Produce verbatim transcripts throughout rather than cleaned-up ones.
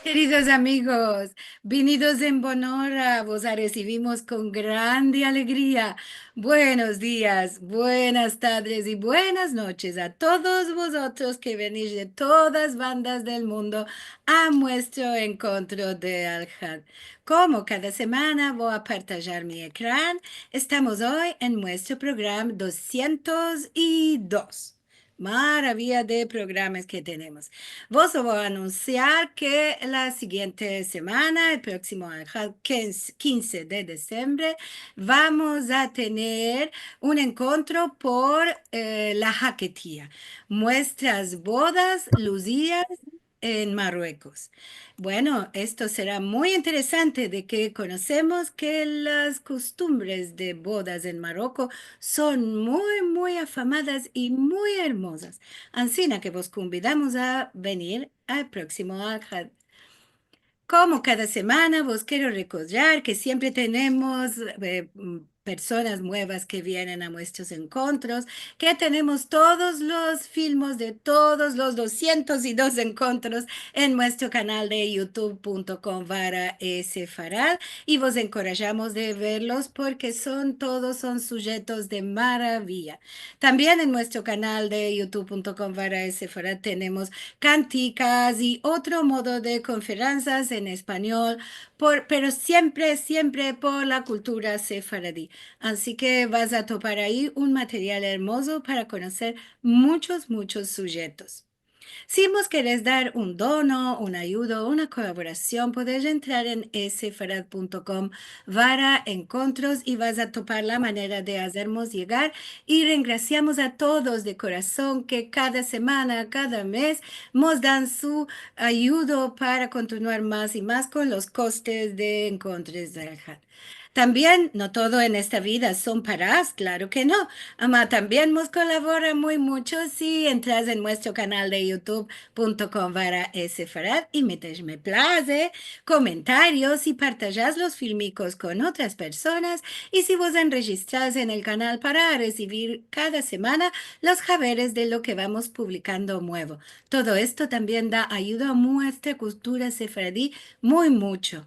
Keridos amigos, vinidos en bon ora, vos resivimos kon grande alegria. Buenos dias, buenas tardes i buenas noches a todos vozotros ke venish de todas bandas del mundo a muestro enkontro de Alhad. Komo kada semana vo a partajar mi ekran, estamos oy en muestro programa dosientos i dos. Maravia de programas ke tenemos. Vos lo vo a anunsiar ke la sigiente semana, el proksimo Alhad, kinze, kinze de disembre, vamos a tener un enkontro por, eh, la Haketia. Muestras bodas luzias en Marruekos. Bueno, esto sera muy interesante de ke konosemos ke las kostumbres de bodas en Marruekos son muy, muy afamadas i muy ermozas. Ansina ke vos konvidamos a venir al proksimo Alhad. Komo kada semana, vos kero rekordar ke siempre tenemos, eh, mm, personas muevas ke vienen a muestros enkontros, ke tenemos todos los filmos de todos los dosientos i dos enkontros en muestro kanal de youtube punto com barra sefarad, i vos enkorajamos de verlos porke son, todos son sujetos de maravia. Tambien en muestro kanal de youtube punto com barra sefarad tenemos kantikas i otro modo de konferansias en espanyol, por, pero siempre, siempre por la kultura sefaradi. Ansi ke vas a topar ayi un material ermozo para konoser muchos, muchos sujetos. Si vos keres dar un dono, un ayudo, una kolaborasion, podesh entrar en sefarad punto com barra enkontros i vas a topar la manera de azermos yegar. I rengrasiamos a todos de korason ke kada semana, kada mes, mos dan su ayudo para kontinuar mas i mas kon los kostes de enkontros de Alhad. Tambien, no todo en esta vida son paras, klaro ke no. Ama tambien mos kolabora muy mucho si entras en muestro kanal de youtube punto com barra sefarad i metes me plaze, komentarios i partajas los filmikos kon otras personas, i si vos enrejistras en el kanal para resivir kada semana los haberes de lo ke vamos publikando muevo. Todo esto tambien da ayuda a muestra kultura sefaradi muy mucho.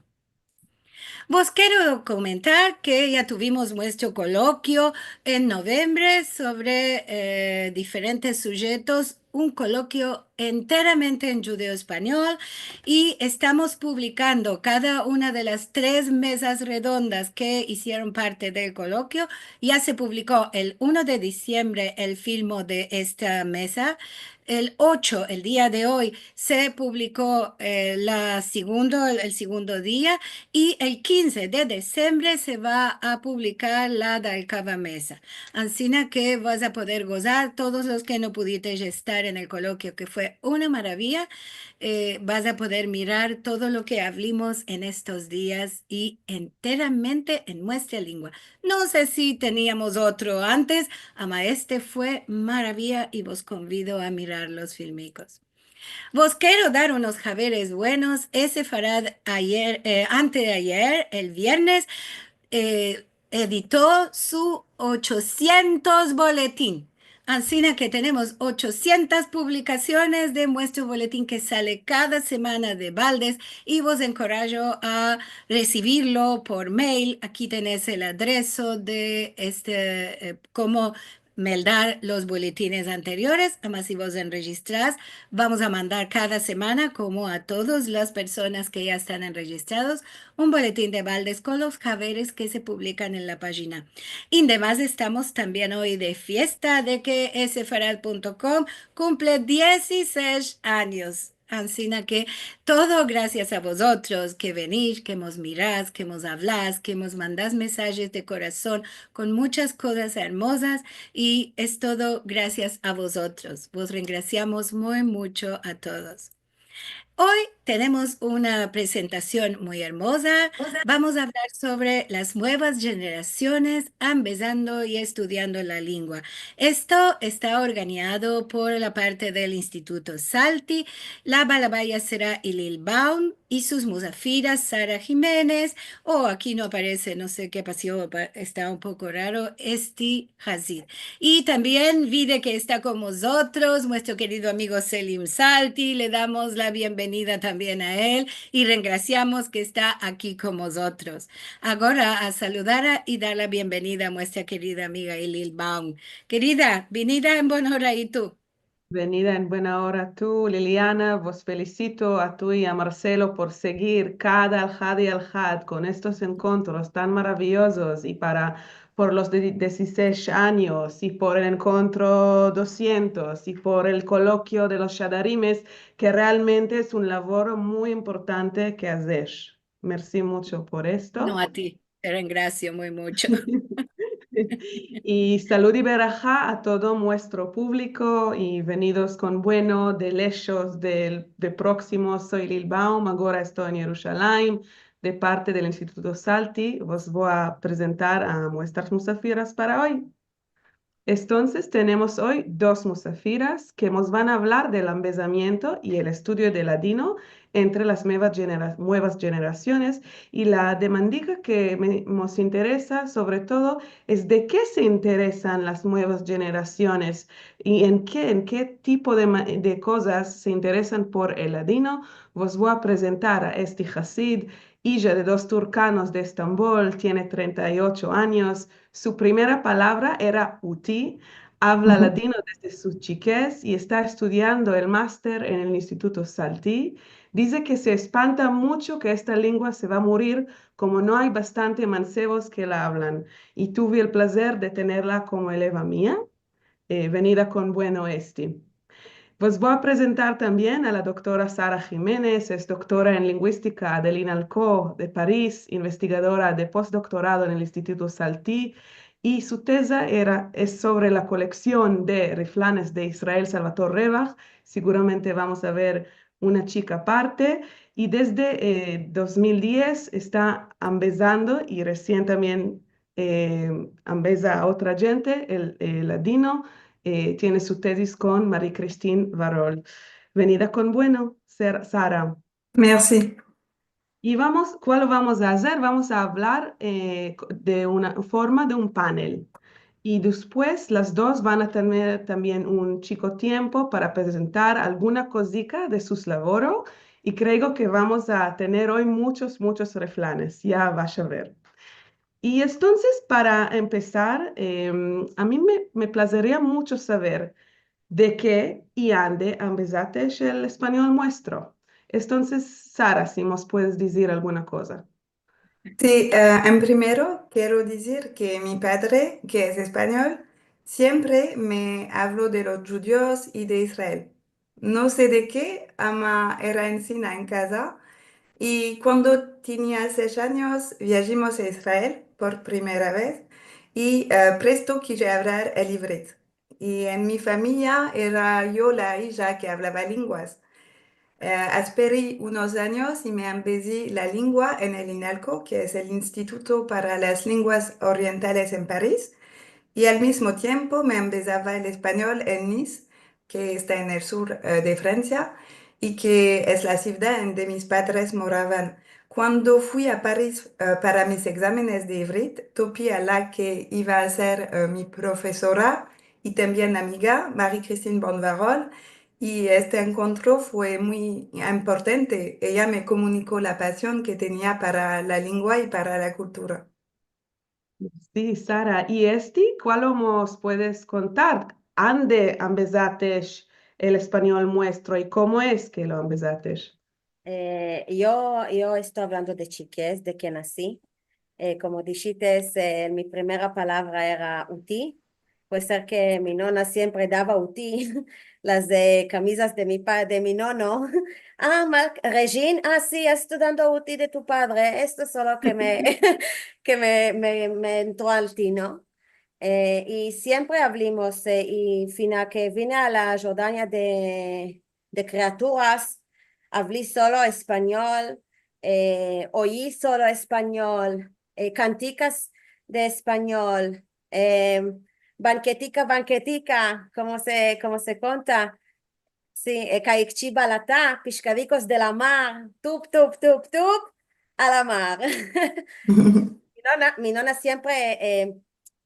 Vos kero komentar ke ya tuvimos muestro kolokio en novembre sovre, eh, diferentes sujetos, un kolokio enteramente en djudeo-espanyol, i estamos publikando kada una de las tres mezas redondas ke izieron parte del kolokio. Ya se publiko el uno de disembre el filmo de esta meza. El ocho, el dia de oy, se publiko, eh, la segundo, el, el segundo dia, i el kinze de disembre se va a publikar la dalkava meza. Ansina ke vas a poder gozar, todos los ke no puditesh estar en el kolokio, ke fue una maravia, eh, vas a poder mirar todo lo ke avlimos en estos dias i enteramente en muestra lengua. No se si teniamos otro antes, ama este fue maravia i vos konvido a mirar los filmikos. Vos kero dar unos haberes buenos. Sefarad ayer, eh, anteayer, el viernes, eh, edito su ochosientos boletin. Ansina ke tenemos ochosientas publikasiones de muestro boletin ke sale kada semana de baldes i vos enkorajo a resivirlo por mail. Aki tenesh el adreso de este, eh, komo meldar los boletines anteriores, ama si vos enrejistras, vamos a mandar kada semana, komo a todas las personas ke ya estan enrejistrados, un boletin de baldes kon los haberes ke se publikan en la pajina. I demas estamos tambien oy de fiesta de ke sefarad punto com kumple diesisesh anyos. Ansina ke todo grasias a vozotros ke venish, ke mos miras, ke mos avlas, ke mos mandas mesajes de korason kon muchas kozas ermozas, i es todo grasias a vozotros. Vos rengrasiamos muy mucho a todos. Oy tenemos una presentasion muy ermoza. Vamos a avlar sovre las muevas jenerasiones ambezando i estudiando la lengua. Esto esta organiado por la parte del Instituto Salti. La balabaya sera Ilil Baum i sus muzafiras Sara Jimenez, o aki no aparese, no se ke pasio, pa-, esta un poko raro, Esti Hazid. I tambien vi de ke esta kon mozotros muestro kerido amigo Selim Salti, le damos la bienvenida. bienvenida tambien a el i rengrasiamos ke esta aki kon mozotros. Agora a saludar a, i dar la bienvenida a muestra kerida amiga Ilil Baum. Kerida, vinida en bona ora i tu. Venida en buena ora tu, Liliana. Vos felisito a tu i a Marcelo por segir kada alhad i alhad kon estos enkontros tan maraviyozos i para, por los de, dizisesh anyos i por el enkontro dosientos i por el kolokio de los shadarimes, ke realmente es un lavoro muy importante ke azesh. Mersi muncho por esto. No, a ti. Te rengrasio muy muncho. I salud i beraha a todo muestro publiko i venidos kon bueno de leshos del, de proksimo. Soy Ilil Baum, agora esto en Yerushalayim, de parte del Instituto Salti. Vos vo a prezentar a muestras musafiras para oy. Entonses, tenemos oy dos musafiras ke mos van a avlar del ambezamiento i el estudio del ladino entre las muevas jenera-, muevas jenerasiones, i la demandika ke me, mos interesa, sovre todo, es de ke se interesan las muevas jenerasiones i en ke, en ke tipo de ma-, de kozas se interesan por el ladino. Vos vo a prezentar a Esti Hasid, ija de dos turkanos de Estambol, tiene trenta i ocho anyos, Su primera palavra era uti, avla ladino desde su chikez i esta estudiando el master en el Instituto Salti. Dize ke se espanta muncho ke esta lengua se va a murir, komo no ay bastante mansevos ke la avlan, i tuve el plazer de tenerla komo eleva mia. Eh, venida kon bueno, Esti. Vos vo a prezentar tambien a la doktora Sara Jimenez, es doktora en linguistika del INALCO de Paris, investigadora de postdoktorado en el Instituto Salti, i su teza era, es sovre la koleksion de refranes de Israel Salvator Revach. Seguramente vamos a ver una chika aparte, i desde, eh, dos mil diez esta ambezando i resien tambien eh, ambeza a otra djente, el, el ladino, eh, tiene su tezis kon Marie-Christine Varol. Venida kon bueno, Ser-, Sara. Mersi. I vamos, kualo vamos a azer? Vamos a avlar, eh, de una forma de un panel. I despues las dos van a tener tambien un chiko tiempo para prezentar alguna kozika de sus lavoro, i kreo ke vamos a tener oy munchos, munchos refranes. Ya vas a ver. I entonses, para empesar, em, a mi me, me plazeria muncho saver de ke i ande ambezatesh el espanyol muestro. Entonses, Sara, si mos puedes dizir alguna koza. Si, eh, en primero kero dizir ke mi padre, ke es espanyol, siempre me avlo de los djudios i de Israel. No se de ke, ama era ensina en kaza, i kuando tenia sesh anyos, viajimos a Israel por primera vez, i, eh, presto kije avlar el ivrit. I en mi famiya era yo la ija ke avlava lenguas. Eh, asperi unos anyos i me ambezi la lengua en el INALCO, ke es el Instituto para las Lenguas Orientales en Paris, i al mizmo tiempo me ambezava el espanyol en Nice, ke esta en el sur, eh, de Fransia, i ke es la sivdad ende mis padres moravan. Kuando fui a Paris, eh, para mis egzamenes de ivrit, topi a la ke iva a ser, eh, mi profesora i tambien amiga, Marie-Christine Born-Varol, i este enkontro fue muy importante. Eya me komuniko la pasion ke tenia para la lengua i para la kultura. Si, Sara. I Esti, kualo mos puedes kontar? Ande ambezatesh el espanyol muestro i komo es ke lo ambezatesh? Eh, yo, yo esto avlando de chikez, de ke nasi. Eh, komo dishites, eh, mi primera palavra era uti. Puede ser ke mi nona siempre dava uti, las, eh, kamizas de mi pa-, de mi nono. "Ah, Mar-, Regine, ah, si, esto dando uti de tu padre." Esto solo ke me, ke me, me, me entro al tino. Eh, i siempre avlimos, eh, i fina ke vine a la Jordania de, de kriaturas, avli solo espanyol, eh, oyi solo espanyol, eh, kantikas de espanyol, eh, banketika, banketika, komo se, komo se konta. Si, eh, kaikchi balata, pishkadikos de la mar, tup, tup, tup, tup, a la mar. Mi nona, mi nona siempre, eh,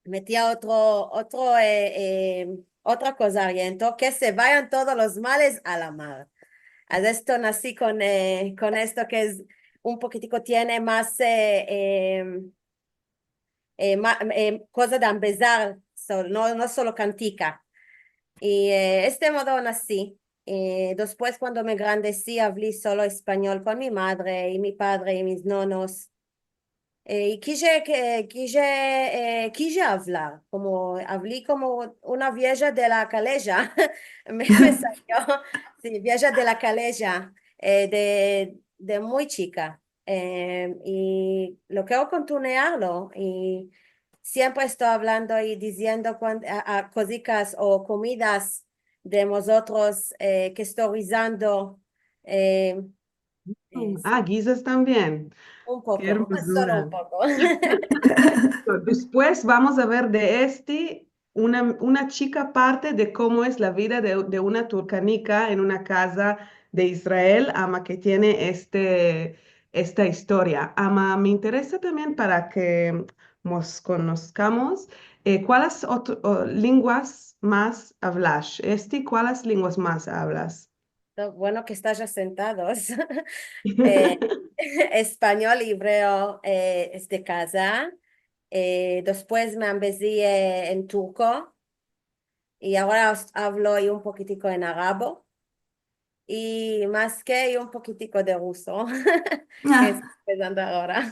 metia otro, otro, eh, eh, otra koza ariento, ke se vayan todos los males a la mar. Adesto nasi kon, eh, kon esto ke es un pokitiko, tiene mas, eh, eh, eh, ma-, eh, koza de ambezar, so-, no, no solo kantika. I, eh, este modo nasi. Eh, despues, kuando me grandesi, avli solo espanyol kon mi madre i mi padre i mis nonos. Eh, i kije, ke-, kije, eh, kije avlar, komo, avli komo una vieja de la kaleja. Me, me salio, si, vieja de la kaleja, eh, de, de muy chika. Eh, i lo kero kontinuarlo, i siempre esto avlando i diziendo kuan-, a, a kozikas o komidas de mozotros, eh, ke esto gizando, eh, es- Ah, gizas tambien. Un poko, Ke ermozura. Solo un poko. Despues vamos a ver de este una, una chika parte de komo es la vida de, de una turkanika en una kaza de Israel, ama ke tiene este, esta istoria. Ama me interesa tambien para ke mos konoskamos, eh, kualas otro, o, linguas mas avlas? Este, kualas linguas mas avlas? Bueno ke estais ya sentados. Eh, espanyol i ebreo, eh, es de kaza. Eh, despues me ambezi, eh, en turko. I agora os-, avlo i un pokitiko en arabo. I mas ke, i un pokitiko de ruso. Ke esto empesando agora.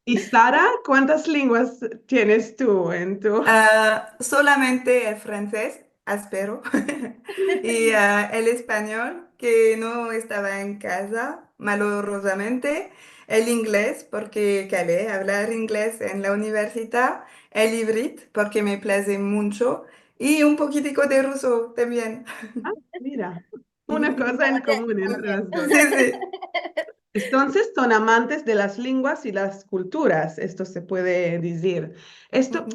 I Sara, kuantas linguas tienes tu en tu? Ah, solamente el franses, espero. I, ah, el espanyol, ke no estava en kaza, malorozamente. El ingles, porke kale avlar ingles en la universidad. El ivrit, porke me plaze muncho. I un pokitiko de ruso tambien. Ah, mira, una koza en komun entre las dos. Si, si. Entonses, son amantes de las linguas i las kulturas, esto se puede dizir. Esto,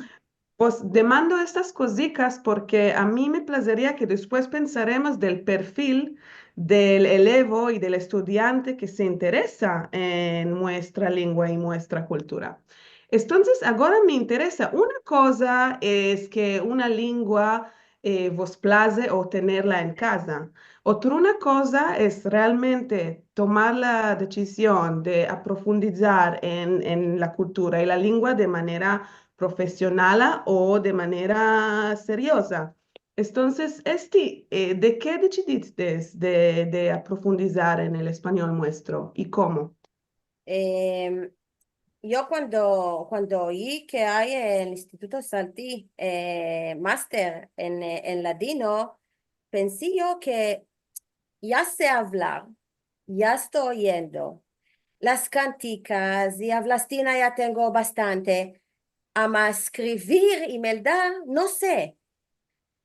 pues, demando estas kozikas porke a mi me plazeria ke despues pensaremos del perfil del elevo i del estudiante ke se interesa en muestra lingua i muestra kultura. Entonses, agora me interesa, una koza es ke una lingua, eh, vos plaze o tenerla en kaza. Otruna koza es realmente tomar la desizion de aprofundizar en, en la kultura i la lingua de manera profesionala o de manera serioza. Entonses, este, eh, de ke desidistes de, de aprofundizar en el espanyol muestro i komo? Em, yo kuando, kuando oyi ke ay el Instituto Salti, eh, master en, eh, en ladino, pensi yo ke ya se avlar, ya esto oyendo las kantikas i avlastina ya tengo bastante, ama eskrivir i meldar, no se.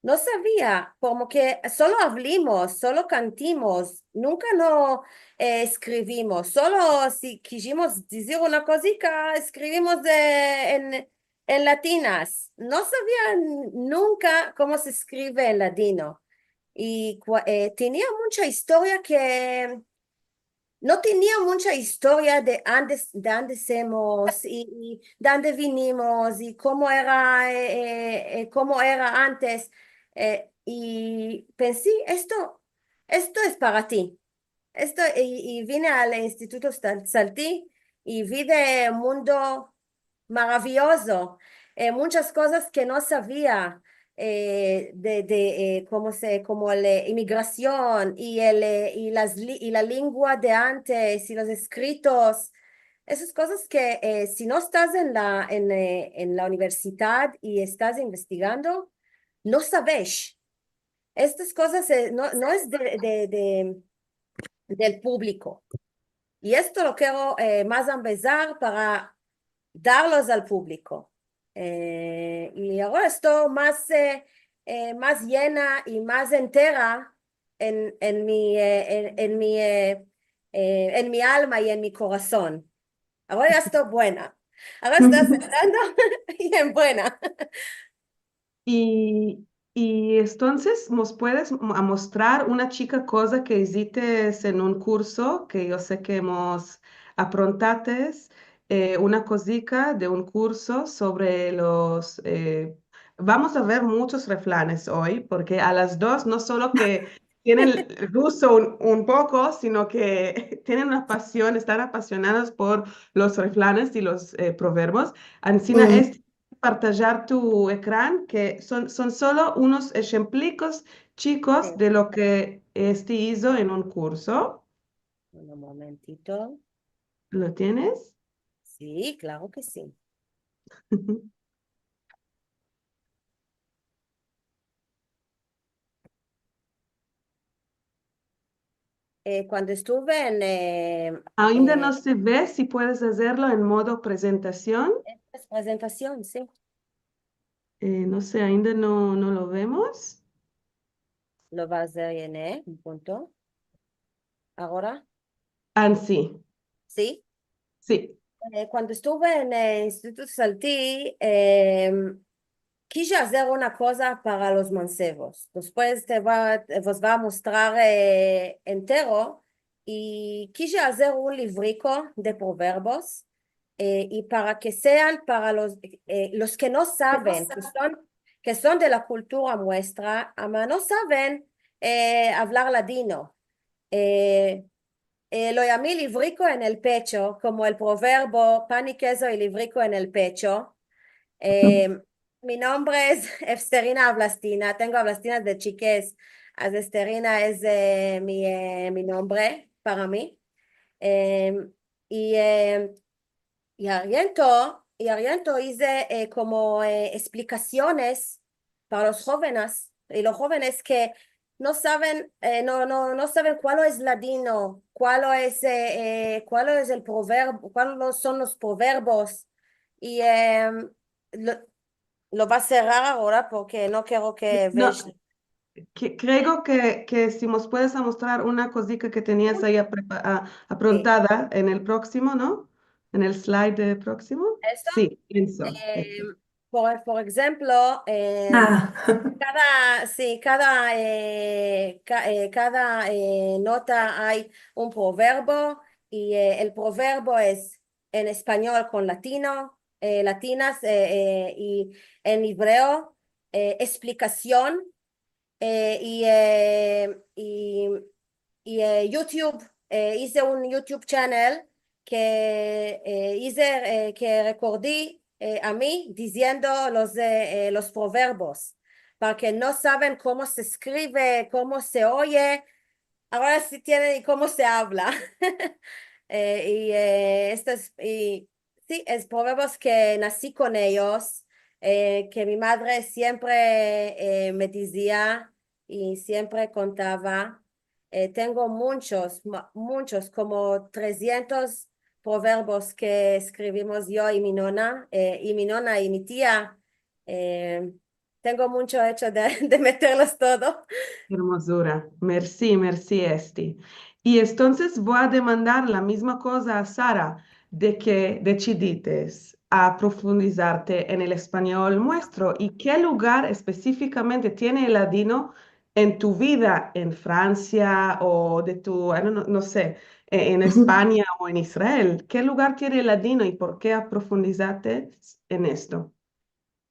No savia, komo ke solo avlimos, solo kantimos, nunka no, eh, eskrivimos, solo si kijimos dizir una kozika, eskrivimos de, en, en latinas. No savia n-, nunka komo se eskrive en ladino. I kua-, eh, tenia muncha istoria ke, no tenia muncha istoria de ande, de ande semos i, i de ande vinimos i komo era, eh, eh, eh, komo era antes. Eh, i pensi, esto, esto es para ti. Esto, i, i vine al Instituto Sal-, Salti i vi de mundo maraviyozo, eh, munchas kozas ke no savia, eh, de, de, eh, komo se, komo la imigrasion i el, eh, i las li-, i la lingua de antes i los eskritos. Esas kozas ke, eh, si no estas en la, en, eh, en la universidad i estas investigando, no saves. Estas kozas, eh, no, no es de, de, de, del publiko. I esto lo kero, eh, mas ambezar para darlos al publiko. Eh, i agora esto mas, eh, eh, mas yena i mas entera en, en mi, eh, en, en mi, eh, eh, en mi alma i en mi korason. Agora ya esto buena. Agora esto asentando i en buena. I, i entonses, mos puedes mo-, amostrar una chika koza ke izites en un kurso, ke yo se ke mos aprontates, eh, una kozika de un kurso sovre los, eh, vamos a ver munchos refranes oy, porke a las dos no solo ke tienen el ruso un, un poko, sino ke tienen una pasion, estan apasionados por los refranes i los, eh, proverbos. Ansina, este, partajar tu ekran, ke son, son solo unos eshemplikos chikos de lo ke este izo en un kurso. Un momentito. Lo tienes? Si, klaro ke si. Eh, kuando estuve en, eh, ainda no se ve si puedes azerlo en modo prezentasion. Esta es prezentasion, si. Eh, no se, ainda no, no lo vemos. Lo va azer, eh, un punto. Agora? Ansi. Si? Si. Eh, kuando estuve en el Instituto Salti, em, kije azer una koza para los mansevos. Despues te va, te vos va a mostrar, eh, entero. I kije azer un livriko de proverbos, eh, i para ke sean para los, eh, los ke no saven, ke son, ke son de la kultura muestra, ama no saven, eh, avlar ladino. Eh, eh, lo yami livriko en el pecho, komo el proverbo, pan i kezo i livriko en el pecho. Eh, mi nombre es Esterina Avlastina, tengo Avlastinas de chikez. Ansi Esterina es, eh, mi, eh, mi nombre para mi. Eh, i, eh, i ariento, i ariento ize, eh, komo, eh, esplikasiones para los hovenes, i los hovenes ke no saven, eh, no, no, no saven kualo es ladino, kualo es, eh, eh, kualo es el proverb-, kualos son los proverbos. I, em, lo, lo va a serrar agora porke no kero ke... No, vesh- ke-, kreo ke, ke si mos puedes amostrar una kozika ke tenias ayi aprepa-, a-, aprontada en el proksimo, no? En el slide proksimo. Esto? Si, eso, eh, eso. Por, por enshemplo, eh, kada, si, kada, eh, ka-, eh, kada, eh, nota ay un proverbo, i, eh, el proverbo es en espanyol kon latino, eh, latinas, eh, eh, i en ebreo, eh, esplikasion, eh, i, eh, i, i, eh, YouTube, eh, ize un YouTube channel ke, eh, ize, eh, ke rekordi, eh, a mi diziendo los, eh, eh, los proverbos, para ke no saven komo se eskrive, komo se oye, agora si tienen i komo se avla. Eh, i, eh, esto es, i, si, es proverbios ke nasi kon eyos, eh, ke mi madre siempre, eh, me dizia i siempre kontava. Eh, tengo munchos, ma-, munchos, komo tresientos proverbios ke eskrivimos yo i mi nona, eh, i mi nona i mi tia. Eh, tengo muncho echo de, de meterlos todo. Ke ermozura. Mersi, mersi, Esti. I entonses vo a demandar la mizma koza a Sara, de ke desidites a profundizarte en el espanyol muestro i ke lugar espesifikamente tiene el ladino en tu vida en Fransia o de tu, I don't know, no se, e-, en Espanya o en Israel. Ke lugar tiene el ladino i por ke a profundizarte en esto?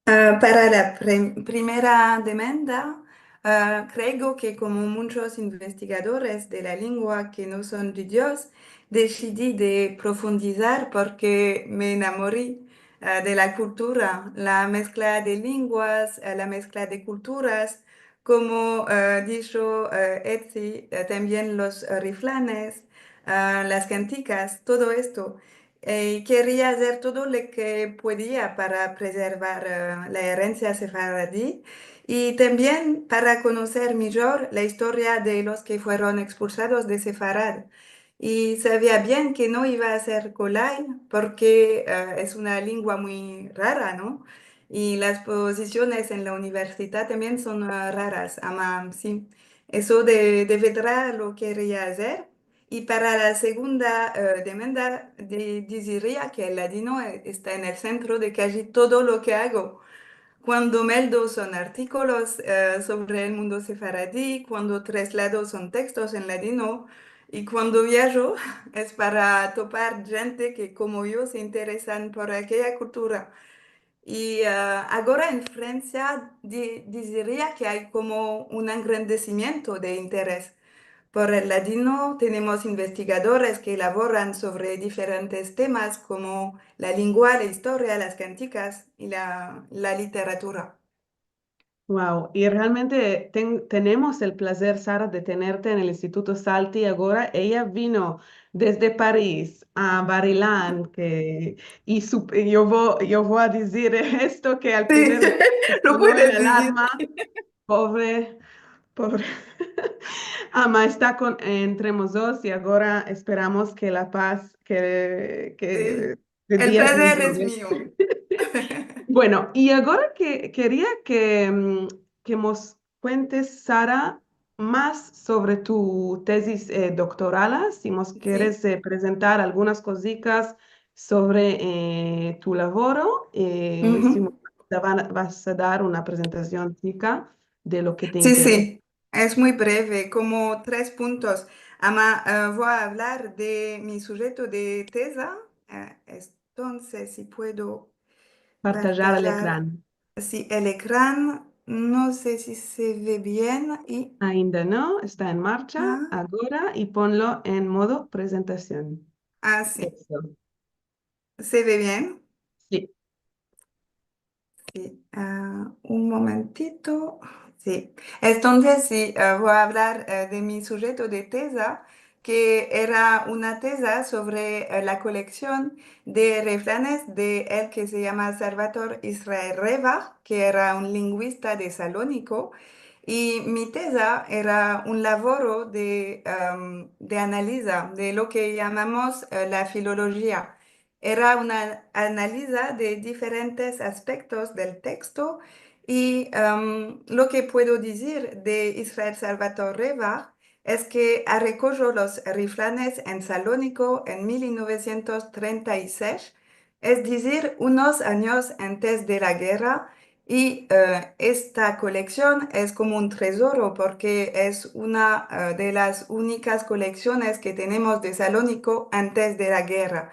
Ah, para la prim-, primera demanda, ah, kreo ke komo munchos investigadores de la lengua ke no son djudios, desidi de profundizar porke me enamori, ah, de la kultura, la meskla de lenguas, ah, la meskla de kulturas, komo, ah, disho, ah, Etsi, ah, tambien los, ah, refranes, ah, las kantikas, todo esto. Eh, keria azer todo lo ke podia para prezervar, eh, la erensia sefaradi i tambien para konoser mijor la istoria de los ke fueron ekspulsados de Sefarad. I savia bien ke no iva a ser kolay porke, eh, es una lengua muy rara, no? I las pozisiones en la universidad tambien son, eh, raras, ama, si. Eso de, de vedra lo keria azer. I para la segunda, eh, demanda, di-, diziria ke el ladino, eh, esta en el sentro de kaji todo lo ke ago. Kuando meldo son artikolos, eh, sovre el mundo sefaradi, kuando traslado son tekstos en ladino, i kuando viajo es para topar djente ke, komo yo, se interesan por akeya kultura. I, ah, agora en Fransia di-, diziria ke ay komo un engrandesimiento de interes. Por el ladino tenemos investigadores ke elaboran sovre diferentes temas komo la lengua, la istoria, las kantikas i la, la literatura. Wow, i realmente ten-, tenemos el plazer, Sara, de tenerte en el Instituto Salti agora. Eya vino desde Paris a Bar-Ilan, ke, i su-, yo vo-, yo vo a dizir esto ke al primer lo puedes dizir. Pobre, pobre. Ama esta kon, entre mozotros i agora esperamos ke la paz, ke, ke el plazer es mio. Bueno, i agora ke, keria ke, mm, ke mos kuentes, Sara, mas sovre tu tezis, eh, doktorala, si mos keres, eh, prezentar algunas kozikas sovre, eh, tu lavoro, eh, si mos vas a dar una prezentasion chika de lo ke te interesa. Si, si. Es muy breve, komo tres puntos. Ama, eh, vo a avlar de mi sujeto de teza. Eh, entonses, si puedo partajar el ekran. Si, el ekran, no se si se ve bien i... Ainda no, esta en marcha, agora, i ponlo en modo prezentasion. Ah, si. Esto. Se ve bien? Si. Si, ah, un momentito. Si. Entonses, si, ah, vo a avlar, eh, de mi sujeto de teza, ke era una teza sovre, eh, la koleksion de refranes de el ke se yama Salvator Israel Revah, ke era un linguista de Saloniko, i mi teza era un lavoro de, em, de analiza de lo ke yamamos, eh, la filolojia. Era una analiza de diferentes aspektos del teksto i, em, lo ke puedo dizir de Israel Salvator Revah es ke arrekojo los refranes en Saloniko en mil novesientos trenta i sesh, es dizir, unos anyos antes de la gerra, i, eh, esta koleksion es komo un trezoro porke es una, eh, de las unikas koleksiones ke tenemos de Saloniko antes de la gerra.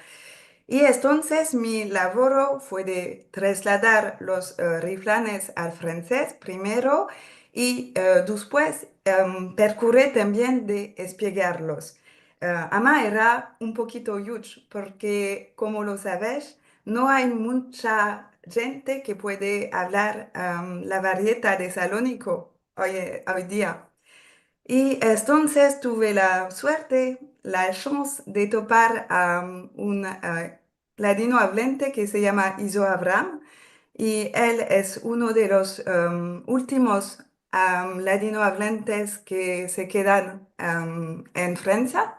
I entonses mi lavoro fue de trasladar los, eh, refranes al franses primero i, eh, despues, em, perkure tambien de espiegarlos. Eh, ama era un pokito yuch, porke, komo lo savesh, no ay muncha djente ke puede avlar, em, la varieta de Saloniko oy, oy dia. I entonses tuve la suerte, la shans de topar a, em, un, eh, ladinoavlante ke se yama Izo Avram, i el es uno de los, em, ultimos, em, ladinoavlantes ke se kedan, em, en Fransia,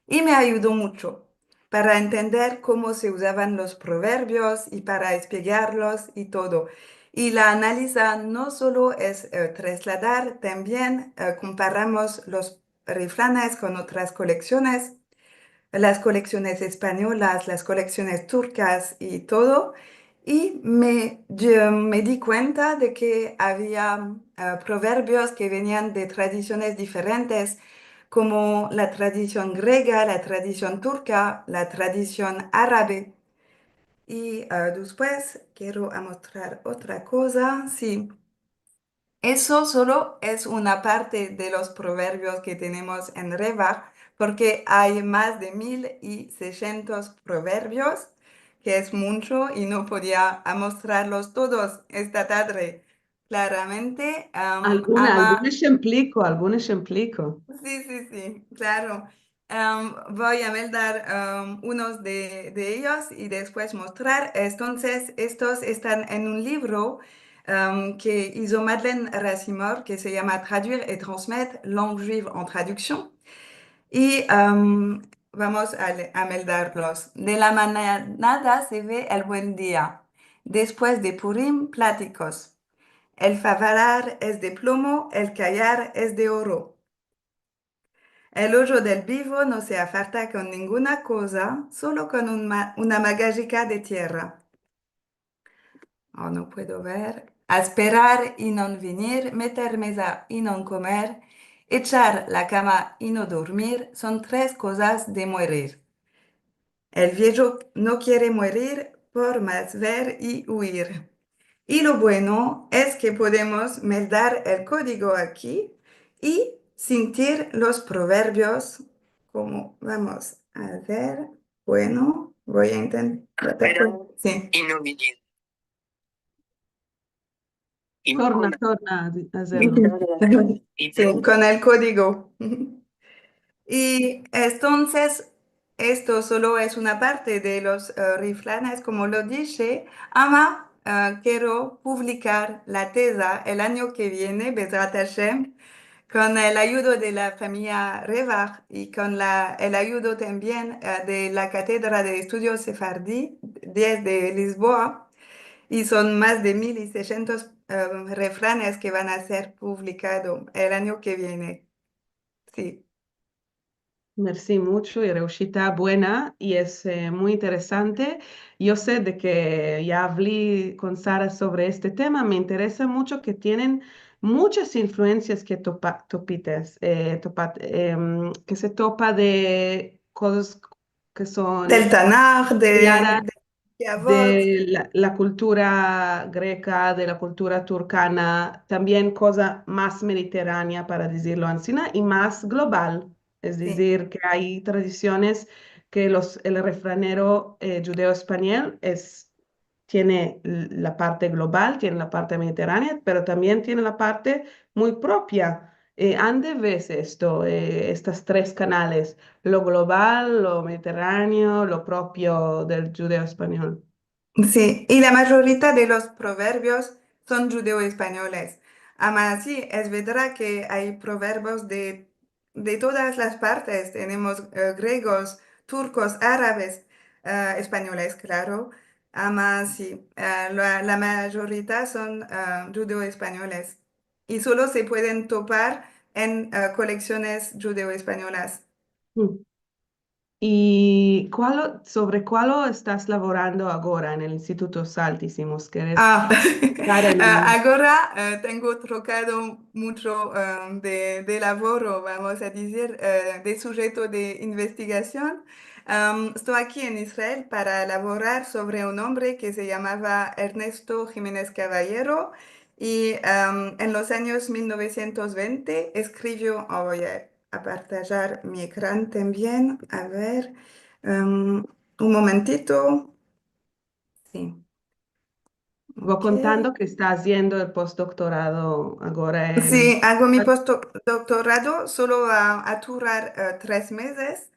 i me ayudo muncho para entender komo se uzavan los proverbios i para espiegarlos i todo. I la analiza no solo es, eh, trasladar, tambien, eh, komparamos los refranes kon otras koleksiones, las koleksiones espanyolas, las koleksiones turkas i todo, i me, yo me di kuenta de ke avia, eh, proverbios ke venian de tradisiones diferentes, komo la tradision grega, la tradision turka, la tradision arabe. I, eh, despues kero amostrar otra koza. Si. Eso solo es una parte de los proverbios ke tenemos en Revah, porke ay mas de mil i seishentos proverbios, ke es muncho i no podia amostrarlos todos esta tadre, klaramente. Em, alguna, ama- algun eshempliko, algun eshempliko. Si, si, si, klaro. Em, vo a meldar, em, unos de, de eyos i despues mostrar. Entonses, estos estan en un livro, em, ke izo Madeleine Racimort, ke se yama Traduire et transmettre, langues juives en traduction. I, em, vamos a le-, a meldarlos. De la manada se ve el buen dia. Despues de Purim, platikos. El falar es de plomo, el kayar es de oro. El ojo del bivo no se afarta kon ninguna koza, solo kon un ma-, una magajika de tierra. Oh, no puedo ver. Asperar i no venir, meter meza i no komer, echar la kama i no dormir, son tres kozas de morir. El viejo no kere morir por mas ver i uir. I lo bueno es ke podemos meldar el kodigo aki i sintir los proverbios, komo vamos a ver. Bueno, vo a intentar. Pero si. I no me digo. Torna, torna a di-, a azerlo. Si, kon el kodigo. I entonses, esto solo es una parte de los, eh, refranes, komo lo dishe, ama, eh, kero publikar la teza el anyo ke viene, Bezrat Ashem, kon el ayudo de la famiya Revach i kon la, el ayudo tambien, eh, de la Katedra de Estudios Sefardi, diez de Lisboa, i son mas de mil i seishentos, eh, refranes ke van a ser publikado el anyo ke viene. Si. Mersi muncho i reushita buena i es, eh, muy interesante. Yo se de ke ya avli kon Sara sovre este tema, me interesa muncho ke tienen munchas influensias ke topa-, topites, eh, topat-, em, ke se topa de kozas ke son Del Tanakh, de, de Yavot. De la, la kultura greka, de la kultura turkana, tambien koza mas mediterranea, para dizirlo ansina, i mas global. Es dizir, ke ay tradisiones ke los, el refranero, eh, djudeo-espanyol es, tiene l-, la parte global, tiene la parte mediterranea, pero tambien tiene la parte muy propia. Eh, ande ves esto, eh, estas tres kanales, lo global, lo mediterraneo, lo propio del djudeo-espanyol? Si, i la majorita de los proverbios son djudeo-espanyoles. Ama si, es verdad ke ay proverbios de, de todas las partes. Tenemos, eh, gregos, turkos, arabes, eh, espanyoles, klaro. Ama si, eh, la, la majorita son, eh, djudeo-espanyoles. I solo se pueden topar en, eh, koleksiones djudeo-espanyolas. Mm. I kualo, sovre kualo estas lavorando agora en el Instituto Salti, si mos keres kontar en... Ah, agora, eh, tengo trokado muncho, eh, de, de lavoro, vamos a dizir, eh, de sujeto de investigasion. Am, esto aki en Israel para lavorar sovre un ombre ke se yamava Ernesto Jimenez Caballero i, am, en los anyos mil novesientos vente eskrivio, oh, voy a a partajar mi ekran tambien. A ver, em, un momentito. Si. Vo kontando ke esta aziendo el postdoktorado agora en... Si, ago mi postdoktorado, solo va a durar, eh, tres mezes.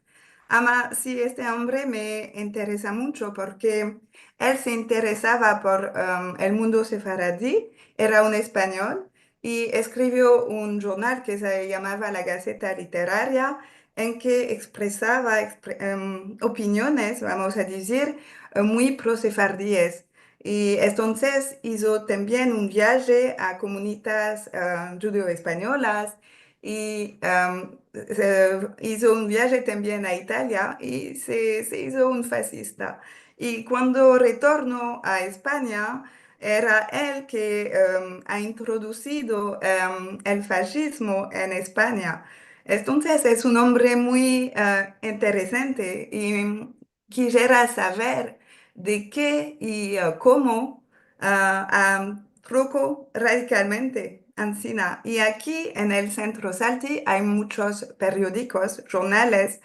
Ama si, este ombre me interesa muncho porke el se interesava por, em, el mundo sefaradi, era un espanyol, i eskrivio un jurnal ke se yamava La Gaceta Literaria, en ke ekspresava ekspre-, em, opiniones, vamos a dizir, eh, muy pro-sefardies. I entonses izo tambien un viaje a komunitas, eh, djudeo-espanyolas, i, em, se izo un viaje tambien a Italia, i se, se izo un fasista. I kuando retorno a Espanya, era el ke, em, a introdusido, em, el fashismo en Espanya. Entonses, es un ombre muy, eh, interesante i kisiera saver de ke i, eh, komo, ah, am, troko radikalmente ansina. I aki, en el Sentro Salti, ay munchos periodikos, jurnales,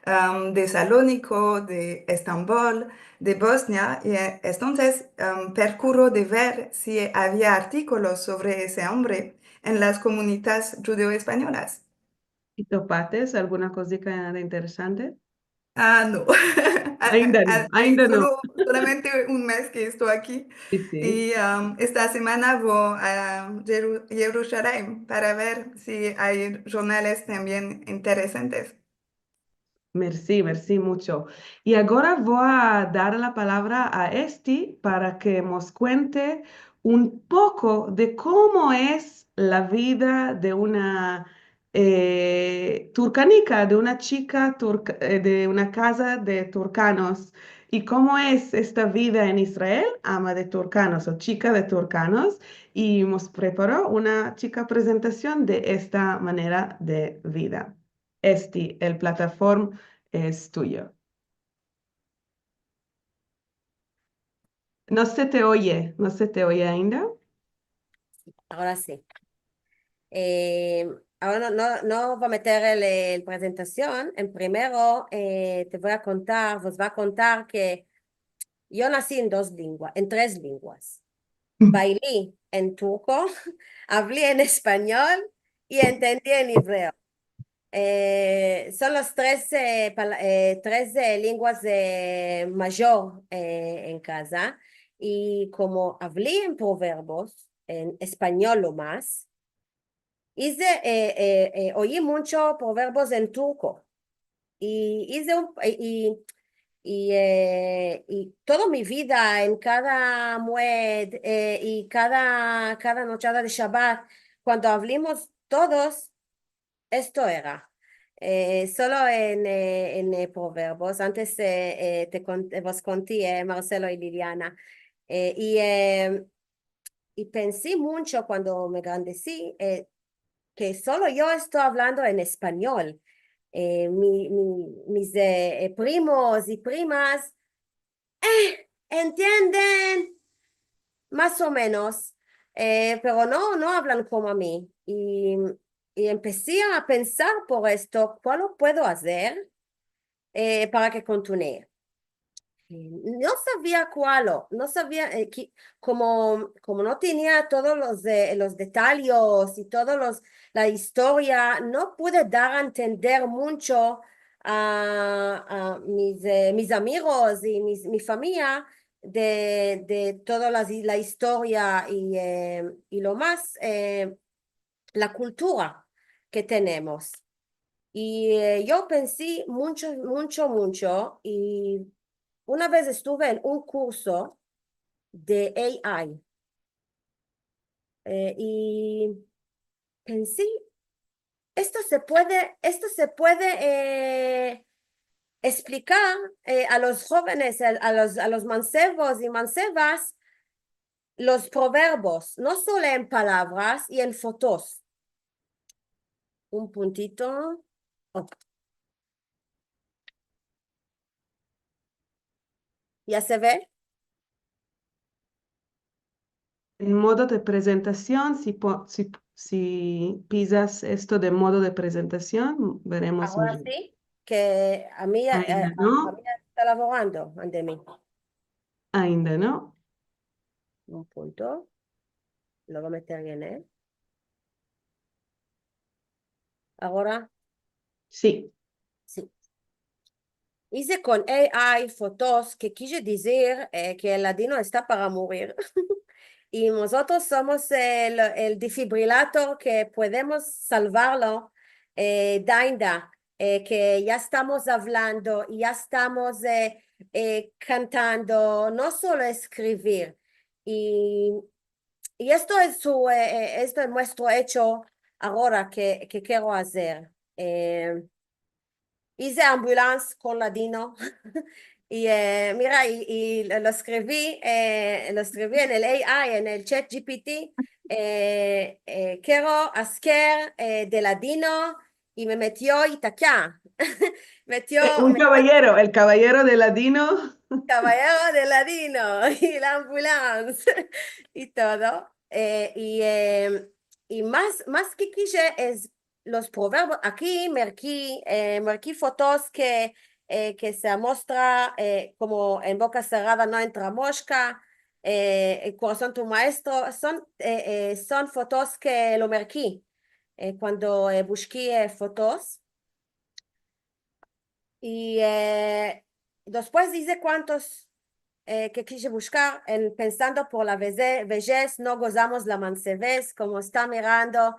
am, de Saloniko, de Estambol, de Bosnia, i, eh, entonses, em, perkuro de ver si avia artikolos sovre ese ombre en las komunitas djudeo-espanyolas. I topates alguna kozika de interesante? Ah, no. A-, ainda no, a-, ainda no. Solo, solamente un mez ke esto aki. Si, si. I, em, esta semana vo a Yeru-, Yerushalayim para ver si ay jurnales tambien interesantes. Mersi, mersi muncho. I agora vo a dar la palavra a Esti para ke mos kuente un poko de komo es la vida de una, eh, turkanika, de una chika turka-, eh, de una kaza de turkanos, i komo es esta vida en Israel, ama de turkanos o chika de turkanos, i mos preparo una chika prezentasion de esta manera de vida. Esti, el plataform es tuyo. No se te oye, no se te oye ainda. Agora si. Eh, agora no, no, no vo meter el, el prezentasion. En primero, eh, te vo a kontar, vos vo a kontar ke yo nasi en dos lengua, en tres lenguas. Baili en turko, avli en espanyol i entendi en ebreo. Eh, son los tres, eh, pala-, eh, tres, eh, lenguas, eh, mayor, eh, en kaza. I komo avli en proverbos, en espanyol lo mas, ize, eh, eh, eh, oyi muncho proverbos en turko. I ize un, i, i, i, eh, i todo mi vida, en kada mued, eh, i kada, kada nochada de Shabat, kuando avlimos todos, esto era. Eh, solo en, eh, en, eh, proverbos. Antes, eh, eh, te kon-, eh, vos konti, eh, Marcelo i Liliana. Eh, i, eh, i pensi muncho kuando me grandesi, eh, ke solo yo esto avlando en espanyol. Eh, mi, mi, mis, eh, eh, primos i primas, eh, entienden mas o menos, eh, pero no, no avlan komo a mi. I, i empesi a pensar por esto, kualo puedo azer, eh, para ke kontinue. Eh, no savia kualo, no savia, eh, ki-, komo, komo no tenia todos los, eh, los detalyes i todos los, la istoria, no pude dar a entender muncho a, a mis, eh, mis amigos i mis, mi famiya de, de toda la, la istoria i, eh, i lo mas, eh, la kultura ke tenemos. I, eh, yo pensi muncho, muncho, muncho, i una vez estuve en un kurso de A I. Eh, i pensi, esto se puede, esto se puede, eh, esplicar, eh, a los jovenes, a, a los, a los mansevos i mansevas, los proverbos, no solo en palavras i en fotos. Un puntito. Oh. Ya se ve? En modo de prezentasion, si po-, si, si pizas esto de modo de prezentasion, veremos. Agora si, ke a mi, eh, a mi esta lavorando ande mi. Ainda no. Un punto. Lo vo a meter en el. Agora. Si. Si. Ize kon A I fotos, ke kije dizir, eh, ke el ladino esta para murir. I mozotros somos el, el defibrilator ke podemos salvarlo, eh, dainda, eh, ke ya estamos avlando, ya estamos, eh, eh, kantando, no solo eskrivir. I, i esto es su, eh, eh, esto es muestro echo agora ke, ke kero azer. Eh, ize ambulans kon ladino. I, eh, mira, i, i lo, lo eskrivi, eh, lo eskrivi en el A I, en el ChatGPT, eh, eh, kero azer, eh, de ladino, i me metio i takia. Metio, eh, un me- kabayero, el kabayero de ladino. Kabayero de ladino, i la ambulans, i todo. Eh, i, eh, i mas, mas ke kije es los proverbos. Aki merki, eh, merki fotos ke, eh, ke se amostra, eh, komo en boka serrada no entra moshka, eh, el korason tu maestro, son, eh, eh, son fotos ke lo merki, eh, kuando, eh, bushki, eh, fotos. I, eh, despues dize kuantos, eh, ke kije bushkar en pensando por la veze-, vejez, no gozamos la mansevez, komo esta mirando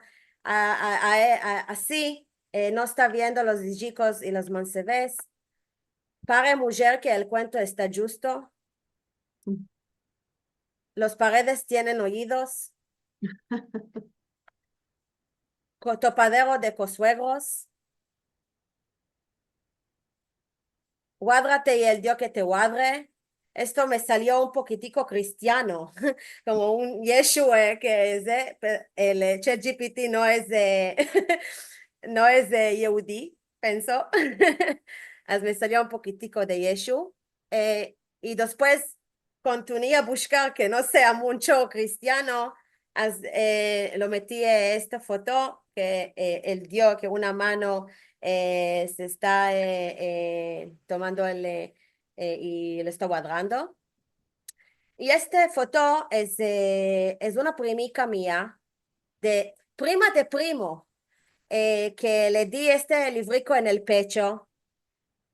a, a, a, a, asi, eh, no esta viendo los ijikos i las mansevez. Pare mujer ke el kuento esta djusto. Los paredes tienen oyidos. Ko-, topadero de kosuegros. Guadrate i el Dio ke te guadre. Esto me salio un pokitiko kristiano, komo un Yeshu, eh, ke es, eh, pe-, el, eh, ChatGPT no es de, no es de Yehudi, penso. As me salio un pokitiko de Yeshu. Eh, i despues kontinuo a bushkar ke no sea muncho kristiano, az-, eh, lo meti, eh, esta foto ke, eh, el dio ke una mano, eh, se esta, eh, eh, tomando el, eh, eh, i lo esta guadrando. I este foto es, eh, es una primika mia, de prima de primo, eh, ke le di este livriko en el pecho,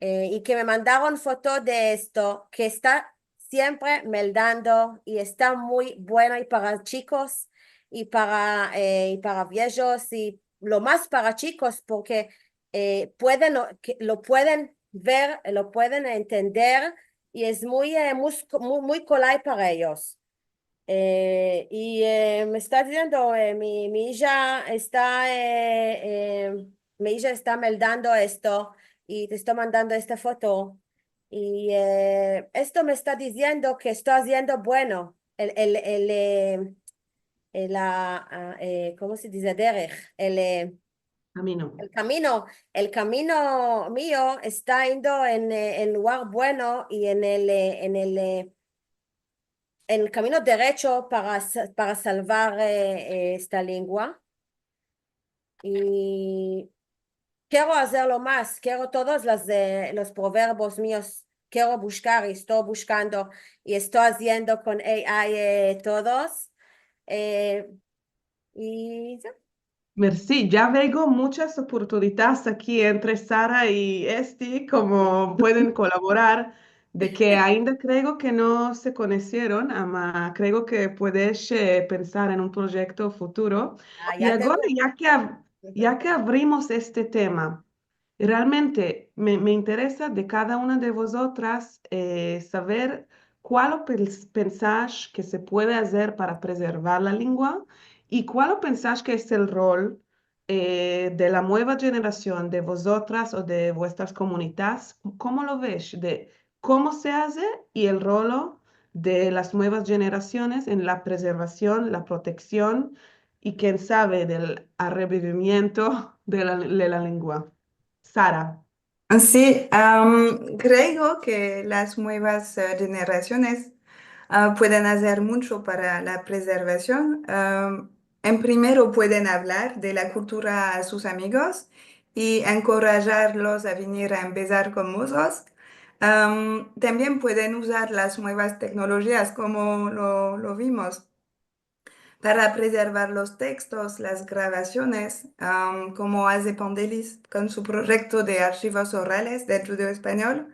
eh, i ke me mandaron foto de esto, ke esta siempre meldando i esta muy bueno i para chikos i para, eh, i para viejos i lo mas para chikos, porke, eh, pueden, o, ke lo pueden ver, lo pueden entender i es muy, eh, mus-, muy, muy kolay para eyos. Eh, i, eh, me esta diziendo, eh, mi, mi ija esta, eh, eh, mi ija esta meldando esto i te esta mandando esta foto. I, eh, esto me esta diziendo ke esto aziendo bueno. El, el, el, eh, el, la, a, eh, komo se dize? Derech. El, eh, kamino. El kamino, el kamino mio esta indo en, eh, en lugar bueno i en el, eh, en el, eh, en el kamino derecho para sa-, para salvar, eh, eh, esta lengua. I kero azerlo mas, kero todos las, eh, los proverbios mios, kero bushkar i esto bushkando i esto aziendo kon A I, eh, todos. Eh, i ya. Mersi, ya veo munchas oportunidades aki entre Sara i Esti, komo pueden kolaborar, de ke ainda kreo ke no se konosieron, ama kreo ke puedes, eh, pensar en un proyekto futuro. A, i ya te agora, ya ke av-, ya ke avrimos este tema, realmente me, me interesa de kada una de vozotras, eh, saver kualo pens-, pensash ke se puede azer para prezervar la lengua i kualo pensash ke es el rol, eh, de la mueva jenerasion, de vozotras o de vuestras komunidades. Komo lo vesh? De komo se aze i el rolo de las muevas jenerasiones en la prezervasion, la proteksion i, ken save, del arrebivimiento de la, de la lengua. Sara. Si, am, kreo ke las muevas, eh, jenerasiones, ah, pueden azer muncho para la prezervasion. Am, en primero pueden avlar de la kultura a sus amigos i enkorajarlos a venir a empesar kon mozotros. Am, tambien pueden uzar las muevas teknolojias, komo lo, lo vimos, para prezervar los tekstos, las gravasiones, am, komo aze Pandelis kon su proyekto de arshivos orales del djudeo-espanyol.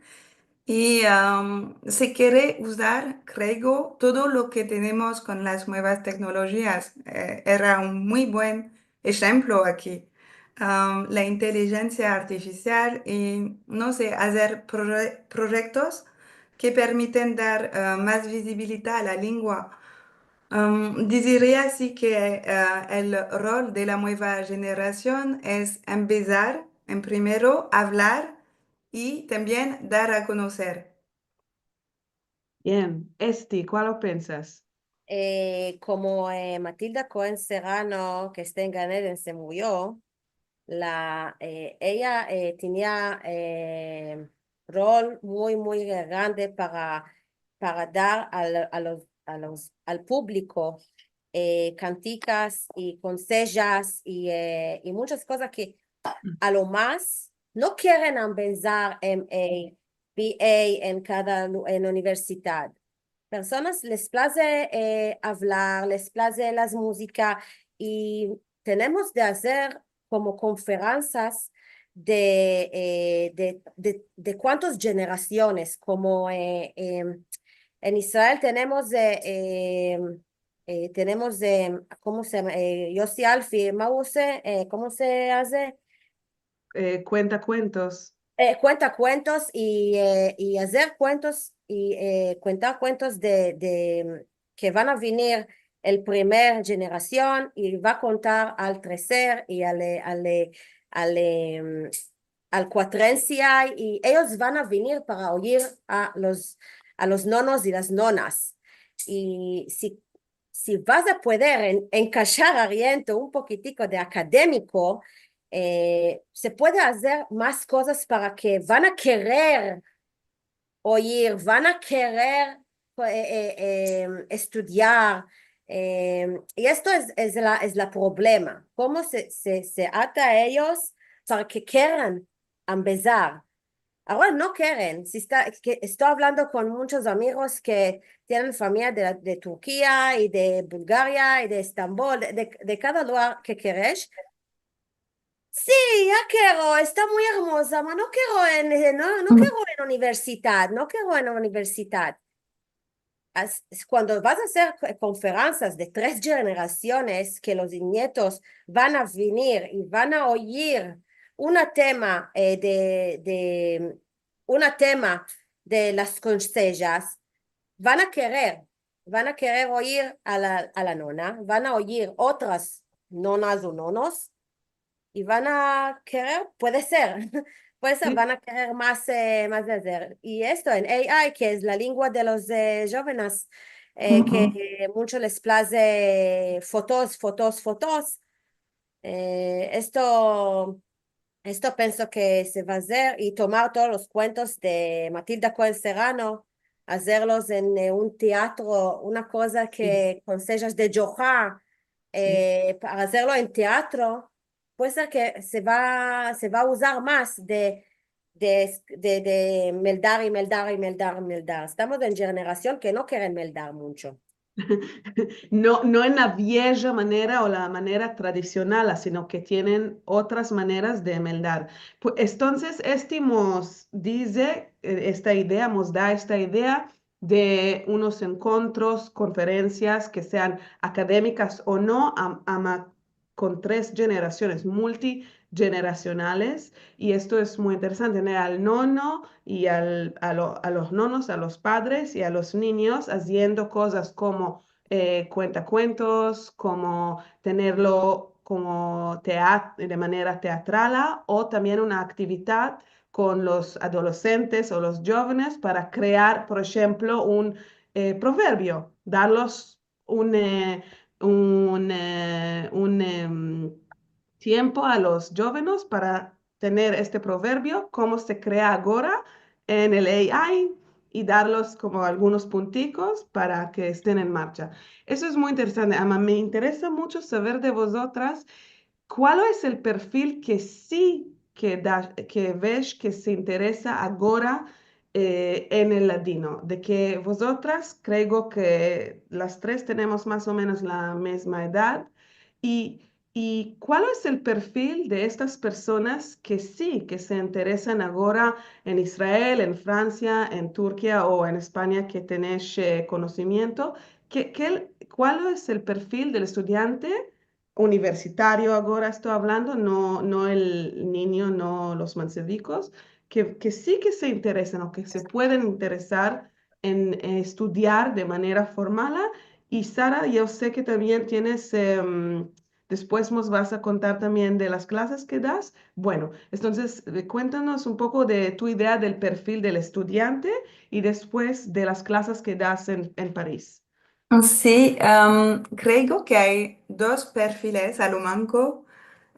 I, am, se kere uzar, kreo, todo lo ke tenemos kon las muevas teknolojias. Eh, era un muy buen enshemplo aki. Am, la intelijensia artifisial i, no se, azer proye-, proyektos ke permiten dar, eh, mas vizibilidad a la lengua. Am, diziria si ke, eh, el rol de la mueva jenerasion es empesar, en primero, avlar i tambien dar a konoser. Bien. Esti, kualo pensas? Eh, komo, eh, Matilda Cohen Serrano, ke esta en Gan Eden, se murio, la, eh, eya, eh, tenia, eh, rol muy, muy grande para, para dar al, a los, a los, al publiko, eh, kantikas i konsejas i, eh, i munchas kozas ke a lo mas no keren empesar M A, B A en kada lu-, en universidad. Personas les plaze, eh, avlar, les plaze las muzika, i tenemos de azer komo konferensas de, eh, de, de, de kuantas jenerasiones, komo, eh, em, en Israel tenemos, eh, em, eh, tenemos, em, komo se yama? Eh, Yossi Alfi, ma u aze, eh, komo se aze? Eh, kuenta kuentos. Eh, kuenta kuentos i, eh, i azer kuentos i, eh, kuentar kuentos de, de, ke van a venir el primer jenerasion i va a kontar al treser i al, eh, al, eh, al, em, al kuatrensia i eyos van a venir para oyir a los, a los nonos i las nonas. I si, si vas a pueder en-, enkashar ariento un pokitiko de akademiko, eh, se puede azer mas kozas para ke van a kerer oyir, van a kerer ko-, e, e, em, estudiar, em, i esto es, es la, es la problema, komo se, se, se ata a eyos para ke keran ambezar. Agora no keren, si esta, ke esto avlando kon munchos amigos ke tienen famiya de, de Turkia i de Bulgaria i de Estambol, de, de, de kada lugar ke keresh. Si, ya kero, esta muy ermoza, ma no kero en, eh, no, no kero en universidad, no kero en universidad. As-, kuando vas a azer ko-, konferansias de tres jenerasiones ke los nietos van a venir i van a oyir una tema, eh, de, de, una tema de las konsejas, van a kerer, van a kerer oyir a la, a la nona, van a oyir otras nonas o nonos, i van a kerer, puede ser, puede ser, si, van a kerer mas, eh, mas de azer. I esto en A I, ke es la lengua de los, eh, jovenes, eh, ke muncho les plaze fotos, fotos, fotos. Eh, esto, esto penso ke se va a azer i tomar todos los kuentos de Matilda Koen Serrano, azerlos en, eh, un teatro, una koza ke, si, konsejas de Djoja, si, eh, para azerlo en teatro, puede ser ke se va, se va a uzar mas de, de, de, de meldar i meldar i meldar i meldar. Estamos en jenerasion ke no keren meldar muncho. No, no en la vieja manera o la manera tradisional, sino ke tienen otras maneras de meldar. Pu-, entonses, este mos dize, eh, esta idea, mos da esta idea de unos enkontros, konferensias ke sean akademikas o no, am-, ama kon tres jenerasiones, multijenerasionales, i esto es muy interesante, ne? Al nono i al, a lo-, a los nonos, a los padres i a los ninyos aziendo kozas komo, eh, kuentakuentos, komo tenerlo komo teat-, de manera teatrala, o tambien una aktividad kon los adolesentes o los jovenes para krear, por enshemplo, un, eh, proverbio, darlos un, eh, un, eh, un, em, tiempo a los jovenes para tener este proverbio, komo se krea agora en el A I, i darlos komo algunos puntikos para ke esten en marcha. Esto es muy interesante, ama, me interesa muncho saver de vozotras kual es el perfil ke si ke da, ke vesh ke se interesa agora, eh, en el ladino, de ke vozotras, kreo ke las tres tenemos mas o menos la mizma edad, i, i kual es el perfil de estas personas ke si, ke se interesan agora en Israel, en Fransia, en Turkia o en Espanya ke tenesh, eh, konosimiento? Ke, ke el, kual es el perfil del estudiante universitario, agora esto avlando, no, no el ninyo, no los mansevikos, ke, ke si ke se interesan o ke se pueden interesar en, eh, estudiar de manera formala. I Sara, yo se ke tambien tienes, em, despues mos vas a kontar tambien de las klasas ke das. Bueno, entonses, eh, kuentanos un poko de tu idea del perfil del estudiante i despues de las klasas ke das en, en Paris. Si, am, kreo ke ay dos perfiles a lo manko,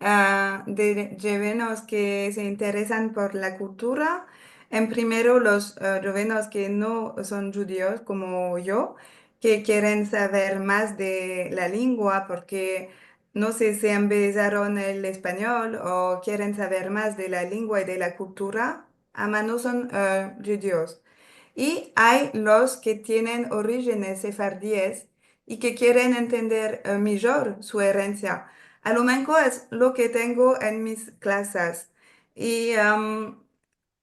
a, de, de djovenos ke se interesan por la kultura. En primero, los, a, djovenos ke no son djudios komo yo, ke keren saver mas de la lengua porke no se, se ambezaron el espanyol o keren saver mas de la lengua i de la kultura, ama no son, e, djudios. I ay los ke tienen orijenes sefardies i ke keren entender, e, mijor su erensia. A lo manko es lo ke tengo en mis klasas. I, am,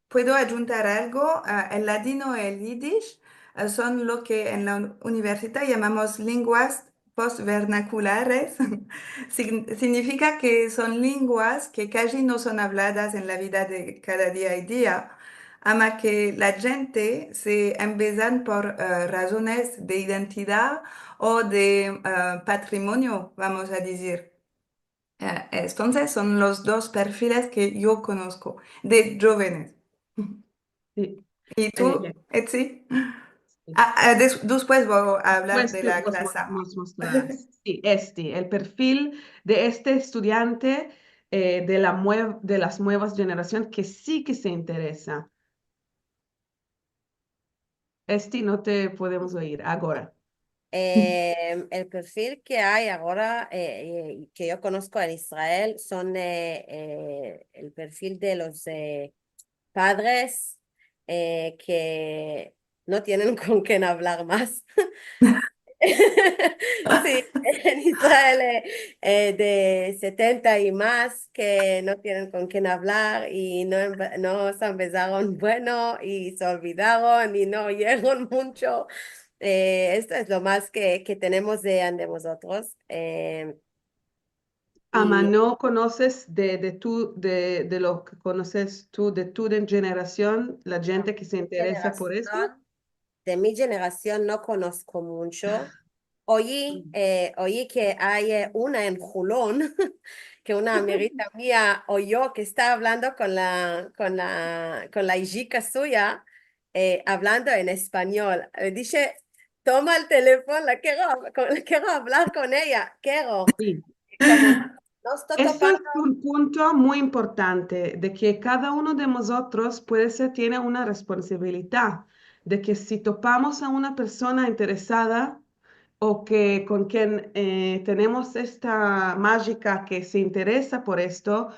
puedo adjuntar algo, a, el ladino i el yidish, a, son lo ke en la un-, universidad yamamos lenguas postvernakulares. Sign-, signifika ke son lenguas ke kaji no son avladas en la vida de kada dia i dia, ama ke la djente se ambezan por, e, razones de identidad o de, e, patrimonio, vamos a dizir. E, entonses son los dos perfiles ke yo konosko de djovenes. Si. I tu, e, Etsi? Si. A, a, des-, despues vo a avlar de la klasa. Despues tu mos, mos, mos mostrarás. Si, este, el perfil de este estudiante, e, de la mue-, de las muevas jenerasion ke si ke se interesa. Esti no te podemos oir agora. Em, el perfil ke ay agora, eh, eh, ke yo konosko en Israel, son, eh, eh, el perfil de los, eh, padres, eh, ke no tienen kon ken avlar mas. Si, en Israel, eh, eh, de setenta i mas ke no tienen kon ken avlar i no empe-, no se empesaron bueno i se olvidaron i no oyeron muncho. Eh, esto es lo mas ke, ke tenemos de, de mozotros. Eh, Ama, i no konoses de, de tu, de, de lo ke konoses tu, de tu, de jenerasion, la djente ke se interesa por esto? Jenerasion, de mi jenerasion no konosko muncho. Oyi, eh, oyi ke ay, eh, una en Hulon, ke una amigita mia oyo ke esta avlando kon la, kon la, kon la ijika suya, eh, avlando en espanyol. Le dishe, "Toma el telefon, la kero, la kero avlar kon eya, kero." Si. Komo no esta topando. Esto es un punto muy importante, de ke kada uno de mozotros puede ser, tiene una responsabilidad, de ke si topamos a una persona interesada o ke kon ken, eh, tenemos esta majika ke se interesa por esto,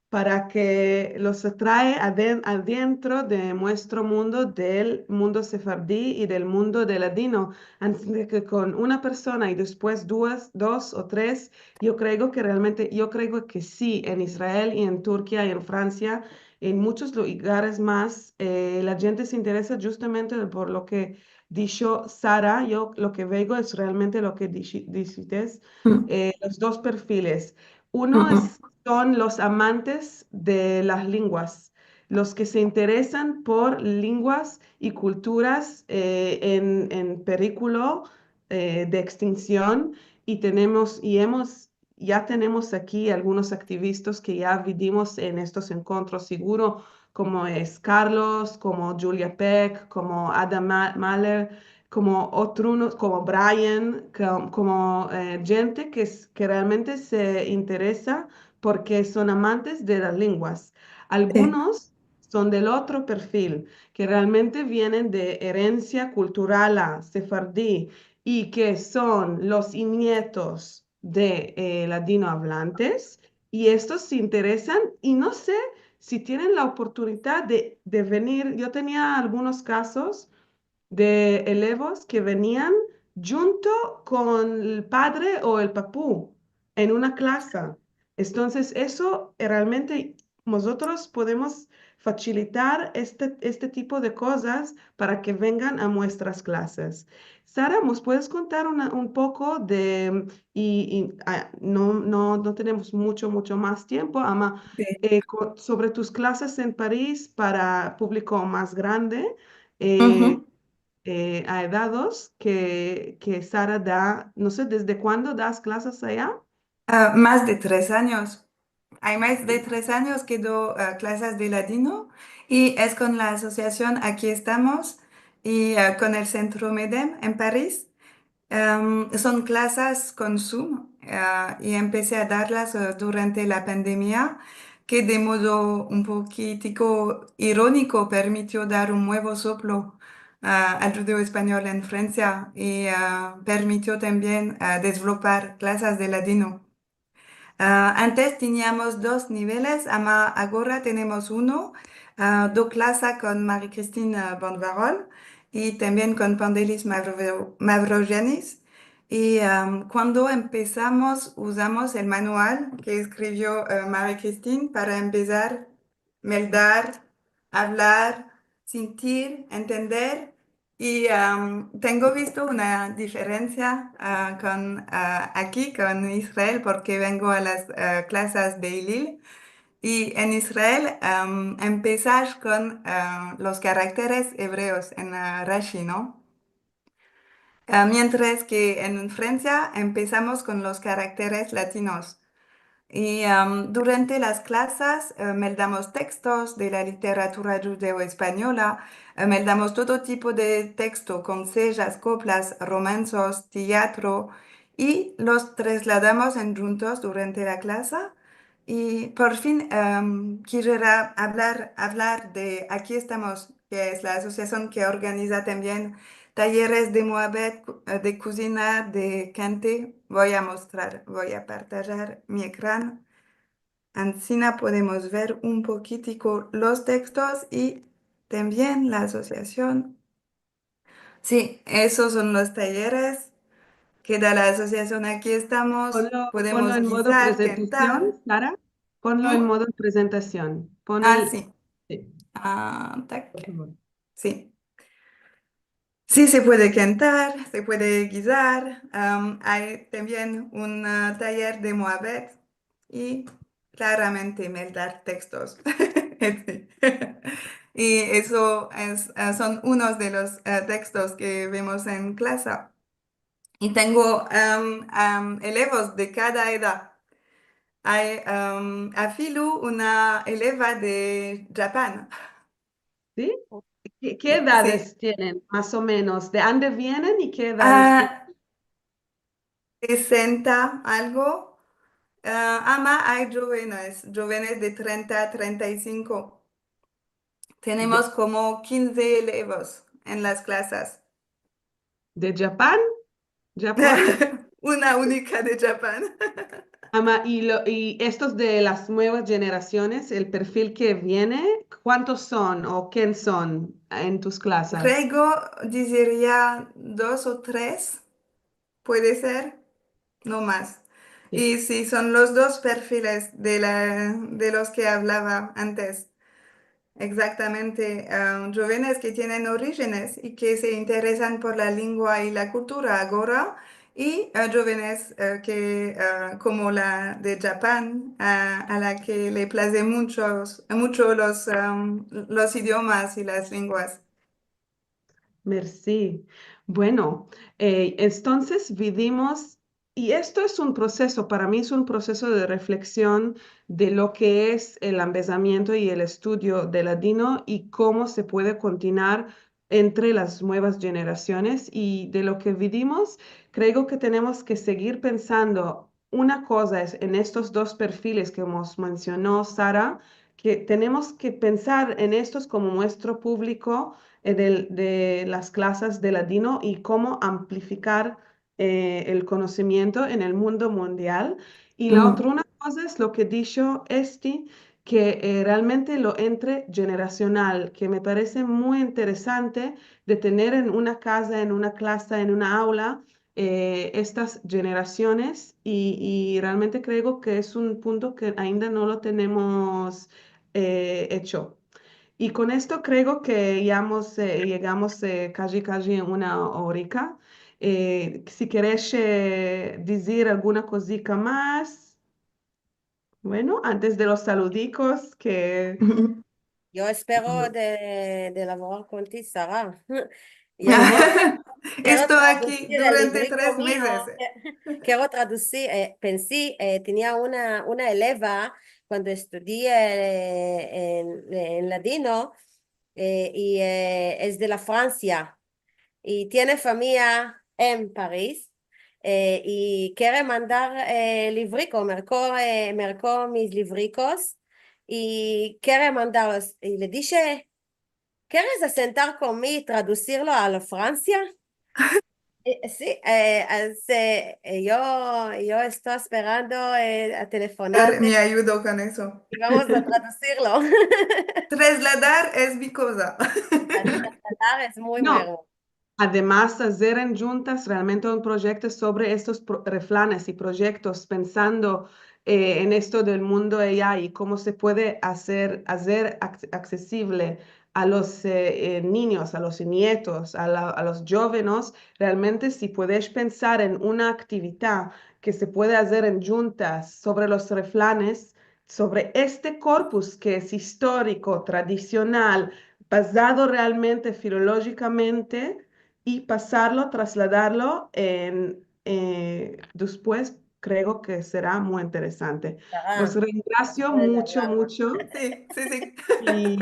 para ke los atrae aden-, adientro de muestro mundo, del mundo sefardi i del mundo de ladino. Ansi ke kon una persona i despues duas, dos o tres, yo kreo ke realmente, yo kreo ke si, en Israel i en Turkia i en Fransia, en munchos lugares mas, eh, la djente se interesa djustamente por lo ke disho Sara. Yo lo ke veo es realmente lo ke dishi-, dishites, eh, los dos perfiles. Uno es, son los amantes de las lenguas, los ke se interesan por lenguas i kulturas, eh, en, en perikulo, eh, de ekstinsion, i tenemos, i emos, ya tenemos aki algunos aktivistas ke ya vidimos en estos enkontros, siguro, komo es Carlos, komo Julia Peck, komo Adam Ma-, Mahler, komo otrunos, komo Brian, ko-, komo, eh, djente ke s-, ke realmente se interesa porke son amantes de las lenguas. Si. Algunos son del otro perfil, ke realmente vienen de erensia kultural sefardi i ke son los nietos de, eh, ladinoavlantes, i estos se interesan, i no se si tienen la oportunidad de, de venir. Yo tenia algunos kazos de elevos ke venian djunto kon el padre o el papu en una klasa. Entonses, eso, eh, realmente mozotros podemos fasilitar este, este tipo de kozas para ke vengan a muestras klasas. Sara, mos puedes kontar una, un poko de, i, i, a, no, no, no tenemos muncho, muncho mas tiempo, ama, si, eh, ko-, sovre tus klasas en Paris para publiko mas grande, eh, eh, a edados ke, ke Sara da, no se, desde kuando das klasas aya? Ah, mas de tres anyos. Ay mas de tres anyos ke do, ah, klasas de ladino i es kon la asosiasion Aki Estamos i, ah, kon el Sentro Medem en Paris. Em, son klasas kon Zoom, ah, i empesi a darlas, ah, durante la pandemia, ke de modo un pokitiko ironiko permitio dar un muevo soplo, ah, al djudeo-espanyol en Fransia i, ah, permitio tambien, ah, desvelopar klasas de ladino. Ah, antes teniamos dos niveles, ama agora tenemos uno, ah, do klasa kon Marie-Christine, ah, Bonvarol i tambien kon Pandelis Mavro-, Mavrogiannis. I, am, kuando empesamos, uzamos el manual ke eskrivio, eh, Marie-Christine para empesar, meldar, avlar, sintir, entender. I, am, tengo visto una diferensia, ah, kon, ah, aki, kon Israel, porke vengo a las, ah, klasas de Ilil. I en Israel, am, empesar kon, ah, los karakteres evreos en, ah, Rashi, no? Ah, mientras ke en Fransia empesamos kon los karakteres latinos. I, am, durante las klasas, eh, meldamos tekstos de la literatura djudeo-espanyola, eh, meldamos todo tipo de teksto, konsejas, koplas, romansos, teatro, i los trasladamos endjuntos durante la klasa. I por fin, em, kizera avlar, avlar de Aki Estamos ke es la asosiasion ke organiza tambien tayeres de muabet, ku-, de kozina, de kante. Vo a mostrar, vo a partajar mi ekran. Ansina podemos ver un pokitiko los tekstos i tambien la asosiasion. Si, esos son los tayeres ke da la asosiasion. Aki estamos, podemos gizar, kantar. Ponlo, ponlo en modo prezentasion, Sara. Ponlo en modo prezentasion. Pon el... Ah, si. Si. Ah, tak. Por favor. Si. Si, se puede kantar, se puede gizar. Am, ay tambien un, ah, tayer de muabet i klaramente meldar tekstos. I eso es, ah, son unos de los, ah, tekstos ke vemos en klasa. I tengo, am, am, elevos de kada edad. Ay, am, afilu una eleva de Japan. Si? Ke, ke edades tienen, mas o menos? De ande vienen i ke edades tienen? Ah, sesenta algo. Ah, ama ay djovenes, djovenes de trenta, trenta i sinko. Tenemos komo kinze elevos en las klasas. De Japan? Japan? Una unika de Japan. Ama, i lo, i estos de las muevas jenerasiones, el perfil ke viene, kuantos son o ken son en tus klasas? Kreo, dizeria dos o tres, puede ser, no mas. Si. I si, son los dos perfiles de la, de los ke avlava antes. Egzaktamente, ah, djovenes ke tienen orijines i ke se interesan por la lengua i la kultura agora, i, ah, djovenes, ah, ke, ah, komo la de Japan, ah, a la ke le plaze munchos, muncho los, am, los idiomas i las lenguas. Mersi. Bueno, eh, entonses vidimos, i esto es un proseso, para mi es un proseso de refleksion de lo ke es el ambezamiento i el estudio de ladino i komo se puede kontinuar entre las muevas jenerasiones. I de lo ke vidimos, kreo ke tenemos ke segir pensando una koza es, en estos dos perfiles ke mos mensiono Sara, ke tenemos ke pensar en estos komo muestro publiko, eh, del, de las klasas de ladino i komo amplifikar, eh, el konosimiento en el mundo mundial. I la otra, una koza es lo ke disho Esti, ke, eh, realmente lo interjenerasional, ke me parese muy interesante de tener en una kaza, en una klasa, en una aula, eh, estas jenerasiones, i, i realmente kreo ke es un punto ke ainda no lo tenemos, eh, echo. I kon esto kreo ke yamos, eh, yegamos, eh, kaji, kaji una orika. Eh, si keres, eh, dizir alguna kozika mas, bueno, antes de los saludikos ke... Yo espero de, de lavorar kontigo, Sara. Esto aki durante tres mezes. Kero tradusir, eh, pensi, eh, tenia una, una eleva kuando estudie, eh, en, en ladino, eh, i, eh, es de la Fransia, i tiene famiya en Paris, eh, i kere mandar, eh, livriko, merko, eh, merko mis livrikos, i kere mandarlos, i le dishe, "Keres asentar kon mi i tradusirlo a la Fransia?" Eh, si, eh, eh, se, eh, yo, yo esto esperando, eh, a telefonar. Mi ayudo kon esto. I vamos a tradusirlo. Trasladar es mi koza. Trasladar es muy bueno. Ademas, azer en djuntas realmente un proyekto sovre estos pro-, refranes i proyektos, pensando, eh, en esto del mundo A I i komo se puede azer, azer ak-, aksesivle a los, eh, eh, ninyos, a los nietos, a la, a los djovenes, realmente si puedes pensar en una aktividad ke se puede azer en djuntas sovre los refranes, sovre este korpus ke es istoriko, tradisional, bazado realmente filolojikamente, i pasarlo, trasladarlo en, eh, despues, kreo ke sera muy interesante. Vos rengrasio muncho, muncho. Si, si, si. I,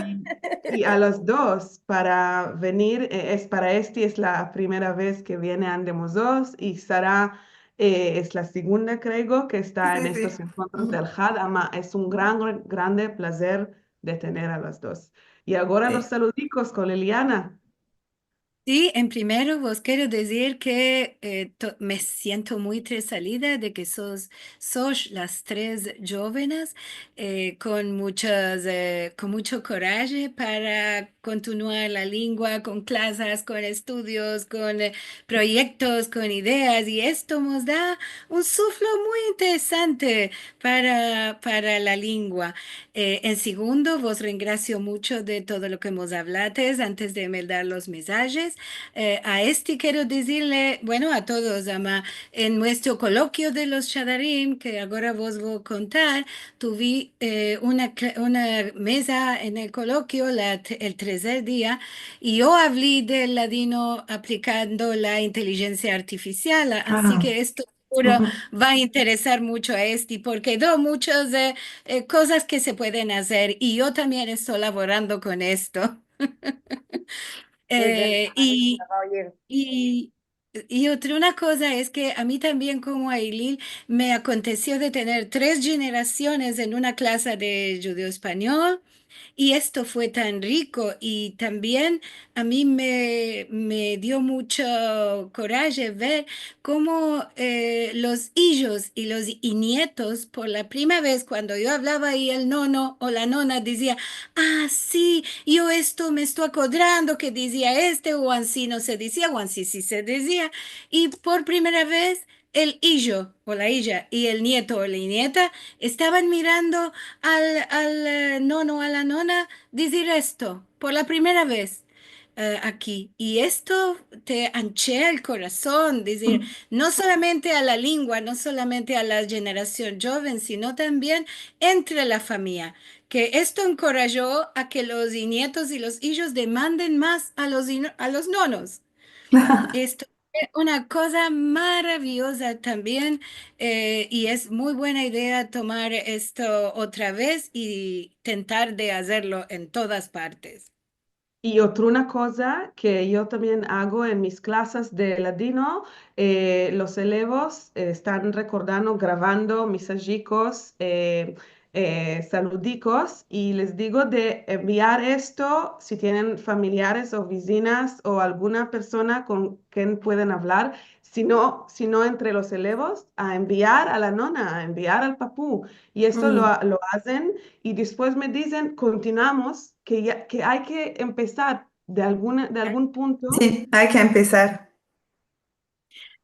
i a los dos para venir, eh, es para Esti, es la primera vez ke viene ande mozotros, i Sara, eh, es la segunda, kreo, ke esta en estos enkontros del HAD, ama es un gran, gran, grande plazer de tener a los dos. I agora los saludikos kon Liliana. Si, en primero vos kero dizir ke, eh, to-, me siento muy tresalida de ke sos, sos las tres djovenas, eh, kon muchas, eh, kon mucho koraje para kontinuar la lingua, kon klasas, kon estudios, kon, eh, proyektos, kon ideas, i esto mos da un suflo muy interesante para, para la lingua. Eh, en segundo, vos rengrasio mucho de todo lo ke mos avlates antes de meldar los mesajes. Eh, a este kero dizirle, bueno, a todos, ama, en muestro kolokio de los Shadarim, ke agora vos vo kontar, tuvi, eh, una kla-, una meza en el kolokio, la t-, el trezer dia, i yo avli del ladino aplikando la intelijensia artifisial, a-, ansi ke esto seguro va a interesar mucho a este, porke do muchas, eh, eh, kozas ke se pueden azer, i yo tambien esto lavorando kon esto. Eh, i, i, i otra una koza es ke a mi tambien, komo a Eylil, me akontesio de tener tres jenerasiones en una klasa de djudeo-espanyol, i esto fue tan riko, i tambien a mi me, me dio mucho koraje ver komo, eh, los ijos i los, i nietos, por la prima vez, kuando yo avlava i el nono o la nona dizia, "Ah, si, yo esto me esto akodrando ke dizia este, o ansi no se dizia, o ansi si se dizia", i por primera vez el ijo o la ija i el nieto o la nieta estavan mirando al, al, eh, nono, a la nona, dizir esto por la primera vez, eh, aki. I esto te anchea el korason, dizir, no solamente a la lingua, no solamente a la jenerasion djoven, sino tambien entre la famiya, ke esto enkorajo a ke los nietos i los ijos demanden mas a los ino-, a los nonos. Esto es una koza maraviyoza tambien, eh, i es muy buena idea tomar esto otra vez i tentar de azerlo en todas partes. I otra una koza ke yo tambien ago en mis klasas de ladino, eh, los elevos, eh, estan rekordando, gravando misajikos, eh, eh, saludikos, i les digo de enviar esto, si tienen familiares o vizinas o alguna persona kon ken pueden avlar, si no, si no entre los elevos, a enviar a la nona, a enviar al papu. I esto lo, lo azen, i despues me dizen, "Kontinuamos, ke ya, ke ay ke empesar de alguna, de algun punto." Si, ay ke empesar.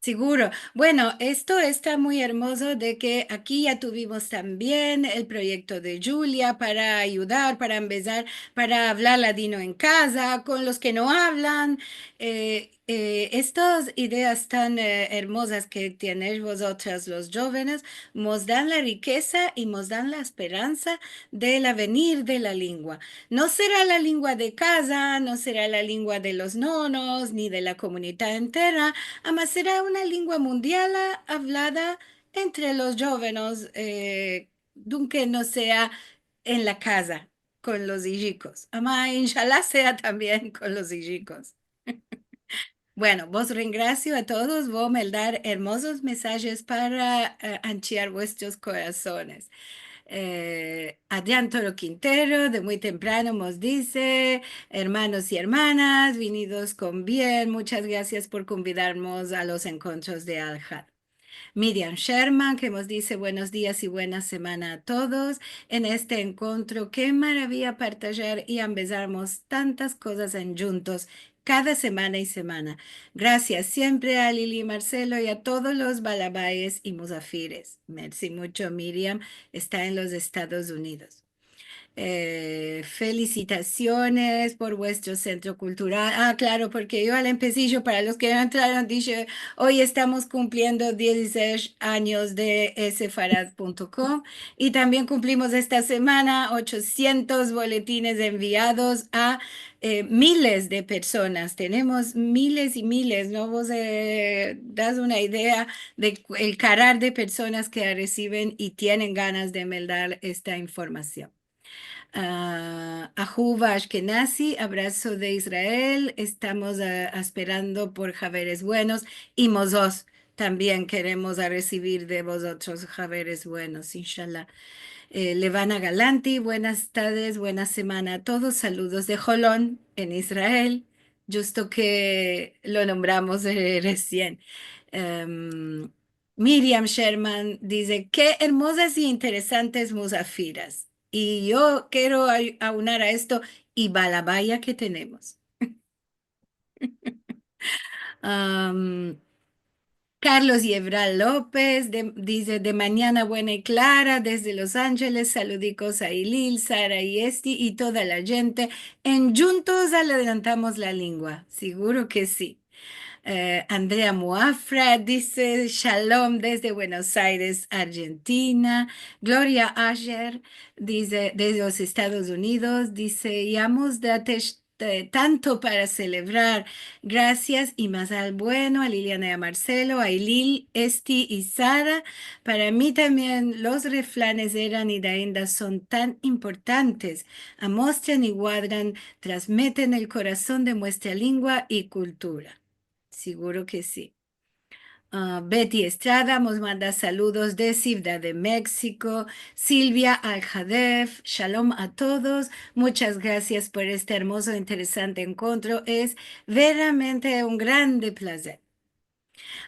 Seguro. Bueno, esto esta muy ermozo de ke aki ya tuvimos tambien el proyekto de Julia para ayudar, para empesar, para avlar ladino en kaza, kon los ke no avlan. Eh, eh, estas ideas tan, eh, ermozas ke tienesh vozotras los djovenes mos dan la rikeza i mos dan la esperansa del avenir de la lingua. No sera la lingua de kaza, no sera la lingua de los nonos, ni de la komunidad entera, ama sera una lingua mundial avlada entre los djovenes, eh, dunke no sea en la kaza kon los ijikos. Ama, inshallah, sea tambien kon los ijikos. Bueno, vos rengrasio a todos, vo a meldar ermozos mesajes para, eh, anchiar vuestros korasones. Eh, Adrián Toro Quintero, de muy temprano, mos dize, "Ermanos i ermanas, vinidos kon bien, muchas grasias por konvidarmos a los enkontros de Alhad." Miriam Sherman, ke mos dize, "Buenos dias i buena semana a todos en este enkontro. Ke maraviya partajar i ambezarmos tantas kozas endjuntos kada semana i semana. Grasias siempre a Lili Marcelo i a todos los balabayes i muzafires." Mersi mucho, Miriam, esta en los Estados Unidos. Eh, felisitasiones por vuestro sentro kultural. Ah, klaro, porke yo al empesijo, para los ke no entraron, dishe, oy estamos kumpliendo dizisesh anyos de sefarad punto kom i tambien kumplimos esta semana ochosientos boletines enviados a, eh, miles de personas. Tenemos miles i miles, no vos, eh, das una idea de ku-, el karar de personas ke resiven i tienen ganas de meldar esta informasion. Ah, Ahuva Ashkenazi, abraso de Israel. Estamos, ah, asperando por haveres buenos i mozos. Tambien keremos a resivir de vozotros haveres buenos, inshallah. Eh, Levana Galanti, buenas tardes, buena semana a todos. Saludos de Holon, en Israel, djusto ke lo nombramos, eh, resien. Em, Miriam Sherman dize, "Ke ermozas i interesantes muzafiras." I yo kero ay-, aunar a esto, i balabaya ke tenemos. Am, Carlos Yevral Lopez de-, dize, "De manyana buena i klara, desde Los Angeles, saludikos a Ilil, Sara i Esti i toda la djente. En djuntos adelantamos la lengua." Siguro ke si. Eh, Andrea Muafra dize, "Shalom desde Buenos Aires, Argentina." Gloria Asher dize, desde los Estados Unidos, dize, "Yamos da tesh-, eh, tanto para selebrar. Grasias i mazal bueno a Liliana i a Marcelo, a Ilil, Esti i Sara. Para mi tambien los refranes eran i ainda son tan importantes. Amostran i guadran, transmiten el korason de muestra lengua i kultura." Siguro ke si. Ah, Betty Estrada mos manda saludos de Sivdad de Meksiko. Silvia Aljadef, "Shalom a todos. Muchas grasias por este ermozo, interesante enkontro. Es veramente un grande plazer."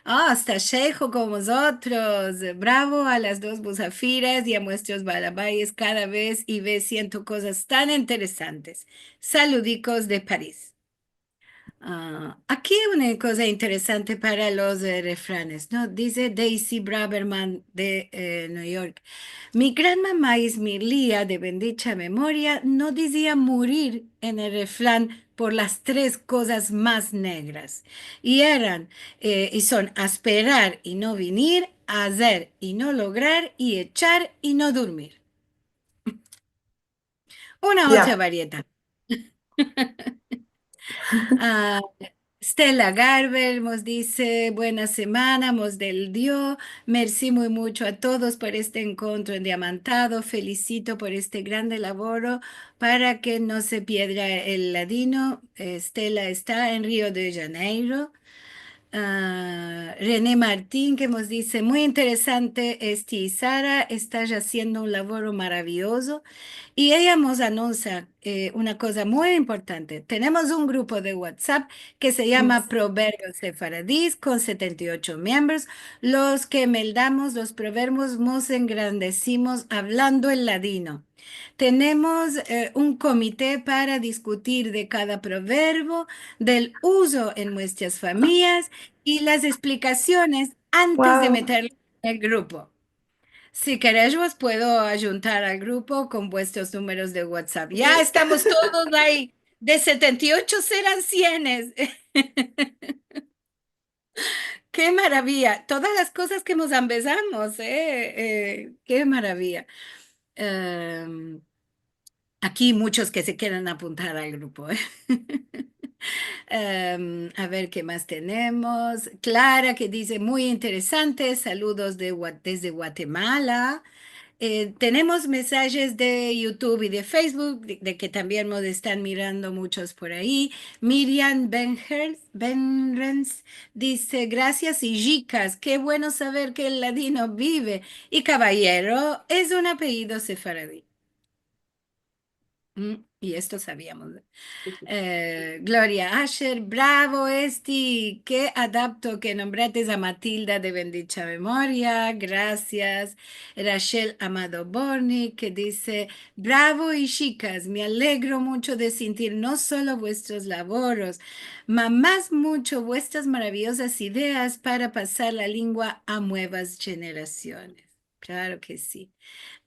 Ah, asta Sheijo kon mozotros. Bravo a las dos muzafiras i a muestros balabayes. Kada vez i ve siento kozas tan interesantes. Saludikos de Paris. Ah, aki una koza interesante para los, eh, refranes, no? Dize Daisy Braverman de, eh, New York, "Mi granmama Izmirlia de bendicha memoria no dizia murir en el refran por las tres kozas mas negras. I eran, eh, i son asperar i no vinir, azer i no lograr i echar i no durmir." Una otra variedad. Ah, Stella Garber mos dize, "Buena semana, mos del Dio. Mersi muy mucho a todos por este enkontro endiamantado. Felisito por este grande lavoro para ke no se piedra el ladino." Eh, Stella esta en Rio de Janeiro. Ah, René Martin, ke mos dize, "Muy interesante, Esti i Sara, estas aziendo un lavoro maraviozo." I eya mos anunsia, eh, una koza muy importante. Tenemos un grupo de WhatsApp ke se yama Proverbios Sefaradis, kon setenta i ocho miembros. Los ke meldamos los proverbios, mos engrandesimos avlando el ladino. Tenemos, eh, un komite para diskutir de kada proverbio, del uzo en muestras famiyas i las esplikasiones antes de meterlo en el grupo. Si keresh, vos puedo ayuntar al grupo kon vuestros numeros de WhatsApp. Ya estamos todos ayi. De setenta i ocho seran sienes. Ke maraviya. Todas las kozas ke mos ambezamos, eh, eh, ke maraviya. Em, aki muchos ke se keren apuntar al grupo, eh. Em, a ver ke mas tenemos. Klara ke dize, "Muy interesante, saludos de Gua-, desde Guatemala." Eh, tenemos mensajes de YouTube i de Facebook, de, de ke tambien mos estan mirando muchos por ayi. Miriam Benhers-, Benrens dize, "Grasias, ijikas, ke bueno saver ke el ladino bive i kabayero es un apellido sefaradi." Mm, i esto saviamos. Eh, Gloria Asher, "Bravo, Esti, ke adapto ke nombrates a Matilda de bendicha memoria. Grasias." Rachel Amado Borni, ke dize, "Bravo, ijikas, me alegro mucho de sentir no solo vuestros lavoros, ma mas mucho vuestras maraviozas ideas para pasar la lengua a muevas jenerasiones." Klaro ke si.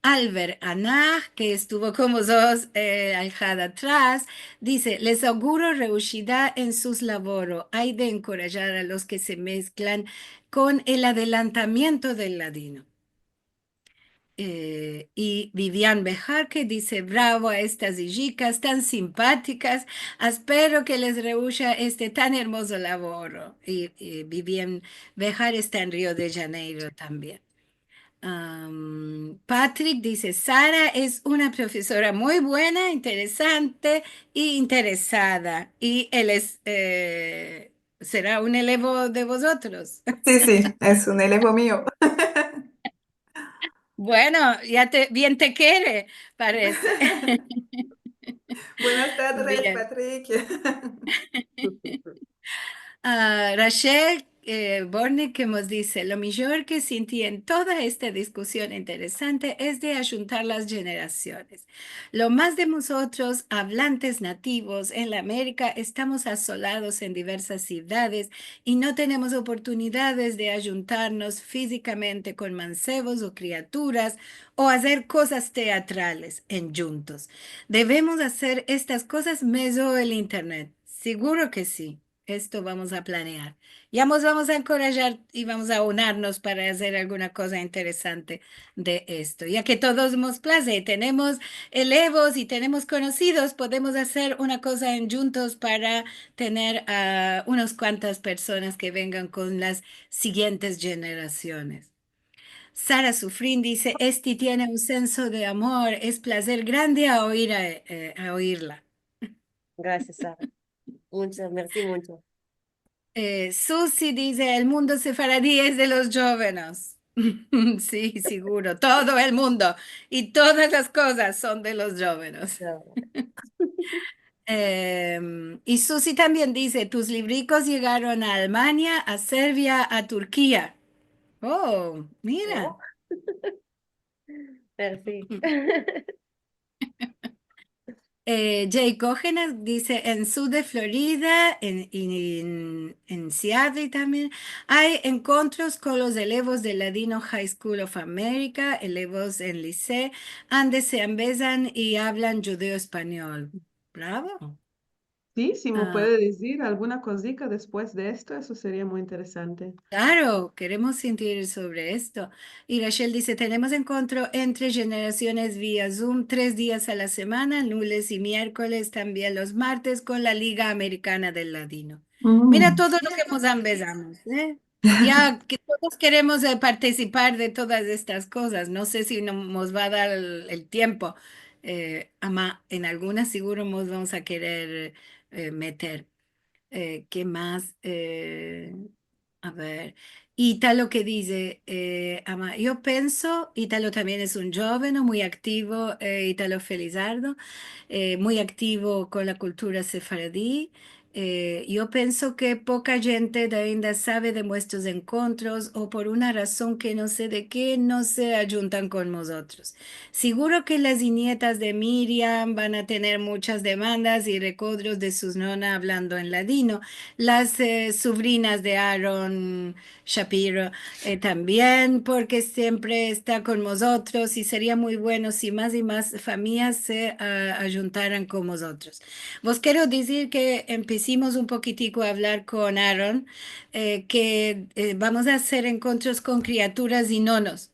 Alver Anah, ke estuvo kon vozotros, eh, aljada atras, dize, "Les auguro reushida en sus lavoro. Ay de enkorajar a los ke se mesklan kon el adelantamiento del ladino." Eh, i Vivian Bejar ke dize, "Bravo a estas ijikas tan simpatikas. Aspero ke les reusha este tan ermozo lavoro." I, i Vivian Bejar esta en Rio de Janeiro tambien. Am, Patrick dize, "Sara es una profesora muy buena, interesante i interesada." I el es, eh, sera un elevo de vozotros. Si, si, es un elevo mio. Bueno, ya te, bien te kere, parese. Buenas tardes, Bien. Patrick. Ah, Rachel, eh, Borne, ke mos dize: "Lo mijor ke sinti en toda esta diskusion interesante es de ajuntar las jenerasiones. Lo mas de mozotros, avlantes nativos en la Amerika, estamos asolados en diversas sivdades i no tenemos oportunidades de ajuntarmos fizikamente kon mansevos o kriaturas o azer kozas teatrales endjuntos. Devemos azer estas kozas mezo el internet." Siguro ke si. Esto vamos a planear. Ya mos vamos a enkorajar i vamos a unirmos para azer alguna koza interesante de esto. Ya ke todos mos plaze i tenemos elevos i tenemos konosidos, podemos azer una koza endjuntos para tener a unas kuantas personas ke vengan kon las sigientes jenerasiones. Sara Sufrin dize: "Esti tiene un senso de amor, es plazer grande a oir a, eh, a oirla." Grasias, Sara. Muncho, mersi muncho. Eh, Susi dize: "El mundo sefaradi es de los djovenes." Si, siguro, todo el mundo i todas las kozas son de los djovenes. Sara. Em, i Susi tambien dize: "Tus livrikos yegaron a Almania, a Serbia, a Turkia." Oh, mira. Oh. Mersi. Eh, Jay Cohen dize: "En sud de Florida, en, en, en Seattle tambien, ay enkontros kon los elevos del Ladino High School of America, elevos en liseo, ande se ambezan i avlan djudeo-espanyol." Bravo. Si, si me Ah. puede dizir alguna kozika despues de esto, eso seria muy interesante. Klaro, keremos sintir sovre esto. I Rachel dize: "Tenemos enkontro entre jenerasiones via Zoom tres dias a la semana, lunes i mierkoles, tambien los martes, kon la Liga Amerikana del Ladino." Mira todo lo ke mos ambezamos, eh? Ya ke todos keremos, eh, partisipar de todas estas kozas. No se si no, mos va a dar el, el tiempo. Eh, ama en algunas siguro mos vamos a kerer, eh, meter. Eh, ke mas? Eh, a ver, Italo ke dize, eh, ama, yo penso, Italo tambien es un djoveno muy aktivo, eh, Italo Felizardo, eh, muy aktivo kon la kultura sefaradi. Eh, yo penso ke poka djente de ainda save de muestros enkontros o por una razon ke no se de ke no se adjuntan kon mozotros. Siguro ke las nietas de Miriam van a tener muchas demandas i rekodros de sus nona avlando en ladino. Las, eh, suvrinas de Aaron Shapiro, eh, tambien, porke siempre esta kon mozotros i seria muy bueno si mas i mas famiyas se, ah, adjuntaran kon mozotros. Vos kero dizir ke empesimos un pokitiko a avlar kon Aaron, eh, ke, eh, vamos a azer enkontros kon kriaturas i nonos.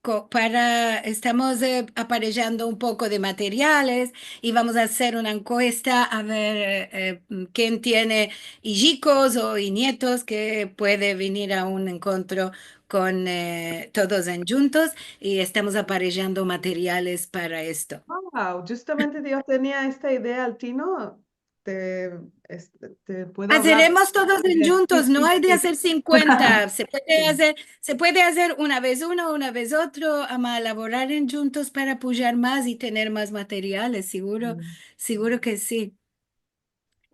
Ko-, para, estamos, eh, aparejando un poko de materiales i vamos a azer una enkuesta a ver, eh, eh, ken tiene ijikos o i nietos ke puede venir a un enkontro kon, eh, todos endjuntos i estamos aparejando materiales para esto. Wow, justamente yo tenia esta idea al tino. Te, es-, te puedo avlar. Azeremos todos endjuntos, no ay de azer sinkuenta. Se puede azer, se puede azer una vez uno, una vez otro, ama lavorar endjuntos para apoyar mas i tener mas materiales, siguro, siguro ke si.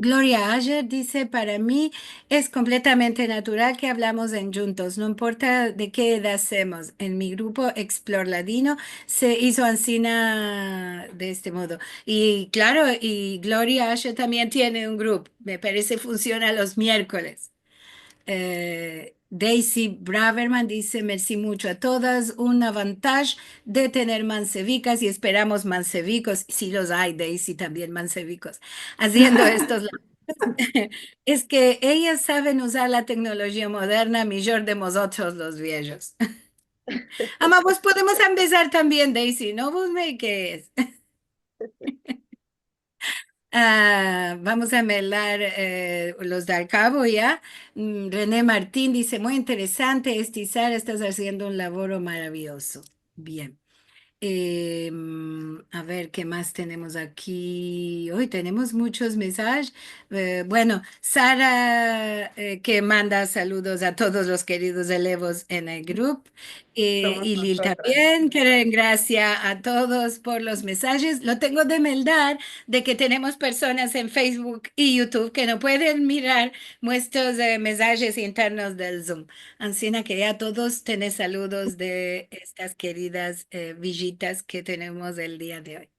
Gloria Ayer dize: "Para mi es kompletamente natural ke avlamos endjuntos, no importa de ke edad semos. En mi grupo Explor Ladino se izo ansina de este modo." I klaro, i Gloria Asher tambien tiene un grupo. Me parese funsiona los mierkoles. Eh, Daisy Braverman dize: "Mersi muncho a todas. Una vantaj de tener mansevikas i esperamos mansevikos", si los ay, Daisy, tambien mansevikos, aziendo estos la-, es ke eyas saven uzar la teknolojia moderna mijor de mozotros los viejos. Ama, pues podemos ambezar tambien, Daisy, no? Vos me ke es. Ah, vamos a melar, eh, los de al kavo ya. Mm, René Martin dize: "Muy interesante, Esti, Sara, estas aziendo un lavoro maraviozo." Bien. Em, a ver, ke mas tenemos aki? Oy tenemos munchos mensajes. Eh, bueno, Sara, eh, ke manda saludos a todos los keridos elevos en el grupo. Eh, i Lil tambien, ke grasia a todos por los mensajes. Lo tengo de meldar de ke tenemos personas en Facebook i YouTube ke no pueden mirar muestros, eh, mensajes internos del Zoom. Ansina ke ya todos tenesh saludos de estas keridas, eh, vijitas ke tenemos el dia de oy.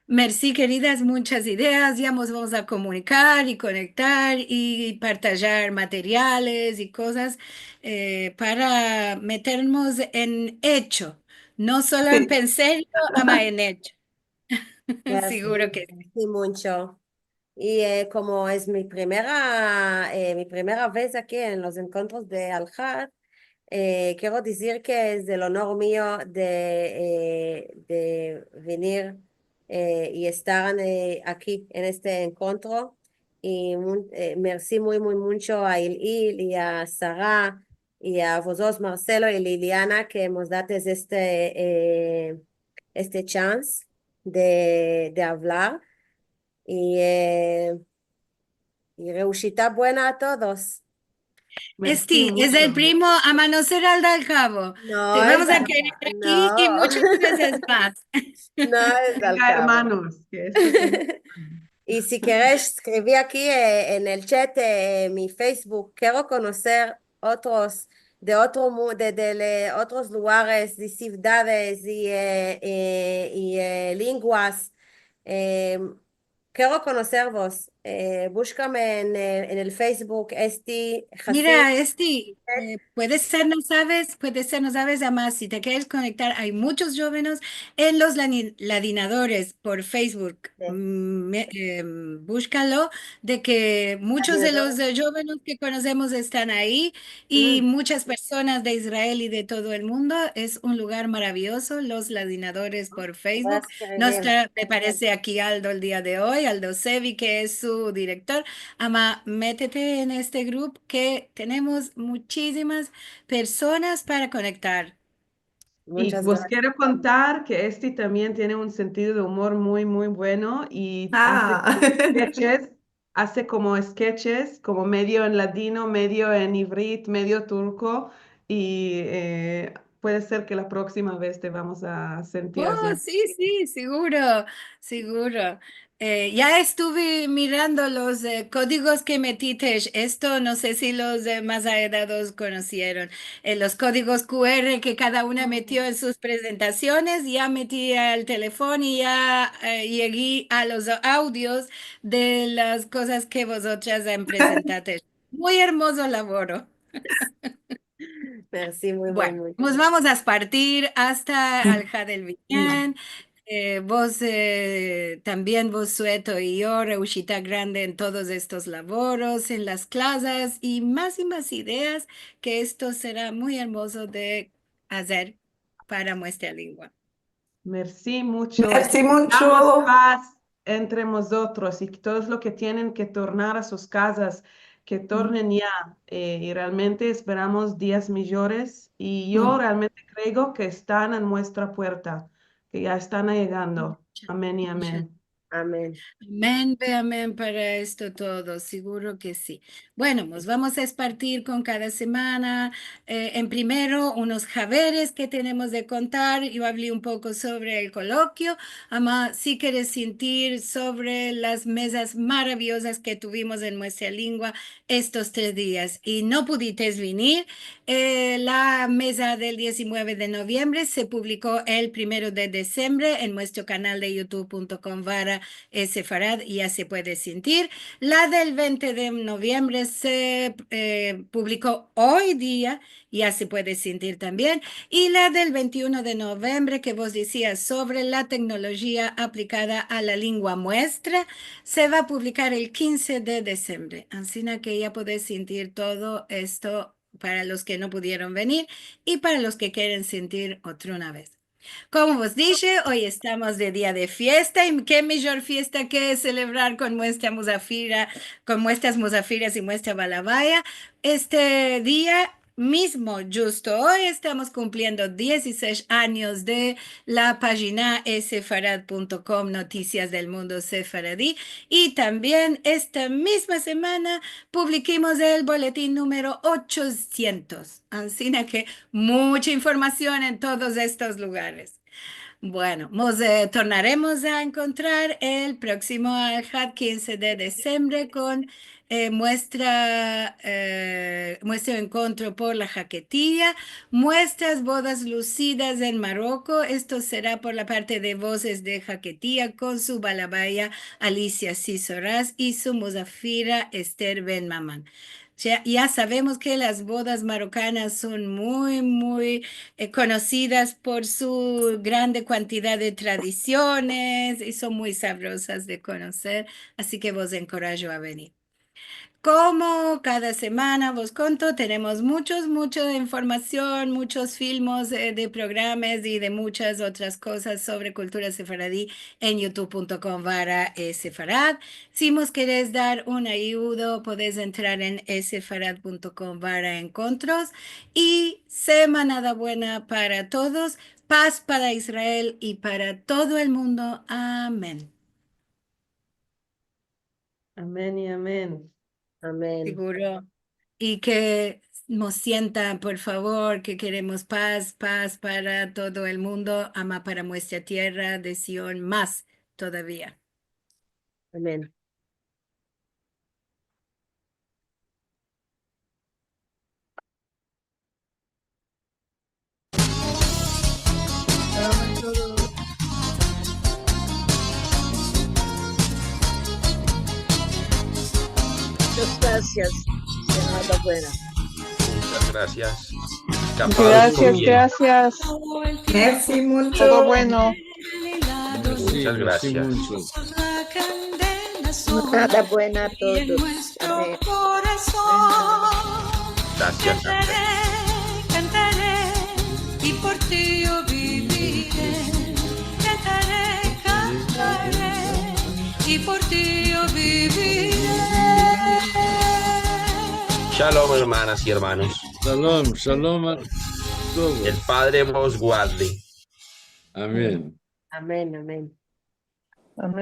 Mersi, keridas, munchas ideas. Ya mos vamos a komunikar i konektar i partajar materiales i kozas, eh, para metermos en echo. No solo en penserlo, ama en echo. Siguro ke si. Mersi muncho. I, eh, komo es mi primera, eh, mi primera vez aki en los enkontros de Alhad, eh, kero dizir ke es el onor mio de, eh, de venir, eh, i estar, eh, aki en este enkontro. I mu-, eh, mersi muy, muy muncho a Ilil i a Sara i a vozotros, Marcelo i Liliana, ke mos dates este, eh, este chance de, de avlar. I, eh, i reushita buena a todos. Esti es el primo, ama no sera el de al kavo. Te vamos a kerer aki i munchas vezes mas. No es de al kavo. Ermanos, ke esto es. I si keresh eskrivir aki, eh, en el chat, eh, mi Facebook, kero konoser otros de otro mu-, de, de le-, otros lugares, de sivdades i, eh, eh, i, eh, lenguas. Eh, kero konoservos. Eh, bushkame en, eh, en el Facebook, Esti Hasid. Mira, Esti, eh, puede ser, no saves, puede ser, no saves, ama si te keres konektar, ay munchos djovenes en los lani-, ladinadores por Facebook. Si. Mm, me-, em, bushkalo, de ke munchos de los, eh, djovenes ke konosemos estan ayi, i munchas personas de Israel i de todo el mundo. Es un lugar maraviozo, los ladinadores por Facebook. Grasia. No esta, me parese, aki Aldo el dia de oy, Aldo Sevi, ke es su direktor. Ama, metete en este grupo ke tenemos munchisimas personas para konektar. I vos kero kontar ke Esti tambien tiene un sentido de umor muy, muy bueno i aze sketches, aze komo sketches, komo medio en ladino, medio en ivrit, medio turko, i, eh, puede ser ke la proksima vez te vamos a sentir azi. Oh, si, si, siguro, siguro. Eh, ya estuve mirando los, eh, kodigos ke metitesh. Esto no se si los, eh, mas aedados konosieron. Eh, los kodigos QR ke kada una metio en sus prezentasiones, ya meti al telefono i ya, eh, yegué a los audios de las kozas ke vozotras prezentate. Muy ermozo lavoro. Mersi, muy, muy, muy. Bueno, mos vamos a partir asta Alhad el Binyan. Eh, vos, eh, tambien vos, Sueto i yo, reushita grande en todos estos lavoros, en las klasas i mas i mas ideas, ke esto sera muy ermozo de azer para muestra lengua. Mersi muncho. Mersi muncho. Esperamos paz entre mozotros i todos los ke tienen ke tornar a sus kazas, ke tornen ya, eh, i realmente esperamos dias mijores, i yo realmente kreo ke estan en muestra puerta, ke ya estan ayegando. Amen i amen. Amen. Amen, ve amen para esto todo, siguro ke si. Bueno, mos vamos a espartir kon kada semana. Eh, en primero, unos haberes ke tenemos de kontar. Yo avli un poko sovre el kolokio, ama si keres sintir sovre las mezas maraviozas ke tuvimos en muestra lengua estos tres dias i no pudites venir, eh, la meza del diesinueve de noviembre se publiko el primero de desembre en muestro kanal de youtube punto com barra sefarad, ya se puede sintir. La del vente de noviembre se, eh, publiko oy dia, ya se puede sintir tambien. I la del vente i uno de noviembre, ke vos dizia sovre la teknolojia aplikada a la lengua muestra, se va a publikar el kinze de desembre. Ansina ke ya podesh sintir todo esto para los ke no pudieron venir i para los ke keren sintir otra una vez. Komo vos dishe, oy estamos de dia de fiesta, i ke mijor fiesta ke selebrar kon muestra muzafira, kon muestras muzafiras i muestra balabaya. Este dia mizmo, djusto oy, estamos kumpliendo dizisesh anyos de la pajina sefarad punto kom, Notisias del Mundo Sefaradi, i tambien esta mizma semana publikimos el boletin numero ochosientos. Ansina ke mucha informasion en todos estos lugares. Bueno, mos, eh, tornaremos a enkontrar el proksimo ahad, kinze de disembre, kon, eh, muestra, eh, muestro enkontro por la Haketia, muestras bodas lusidas en Maroko. Esto sera por la parte de Vozes de Haketia kon su balabaya Alicia Sisoras i su muzafira Ester Ben Maman. Ya, ya savemos ke las bodas marokanas son muy, muy, eh, konosidas por su grande kuantidad de tradisiones i son muy savrozas de konoser, ansi ke vos enkorajo a venir. Komo kada semana vos konto, tenemos muchos, mucha informasion, muchos filmos, eh, de programas i de muchas otras kozas sovre kultura sefaradi en youtube punto kom barra sefarad. Si mos keres dar un ayudo, podes entrar en sefarad punto kom barra enkontros. I semanada buena para todos, paz para Israel i para todo el mundo. Amen. Amen i amen. Amen. Siguro. I ke mos sienta, por favor, ke keremos paz, paz para todo el mundo, ama para muestra tierra de Sion mas todavia. Amen. Muchas grasias. Semanada buena. Muchas grasias. Grasias, grasias. Mersi muncho. Todo bueno. Muchas grasias. Semanada buena a todos. Amen. Grasias, amen. Shalom, ermanas i ermanos. Shalom, shalom a todos. El Padre vos guarde. Amen. Amen, amen. Amen.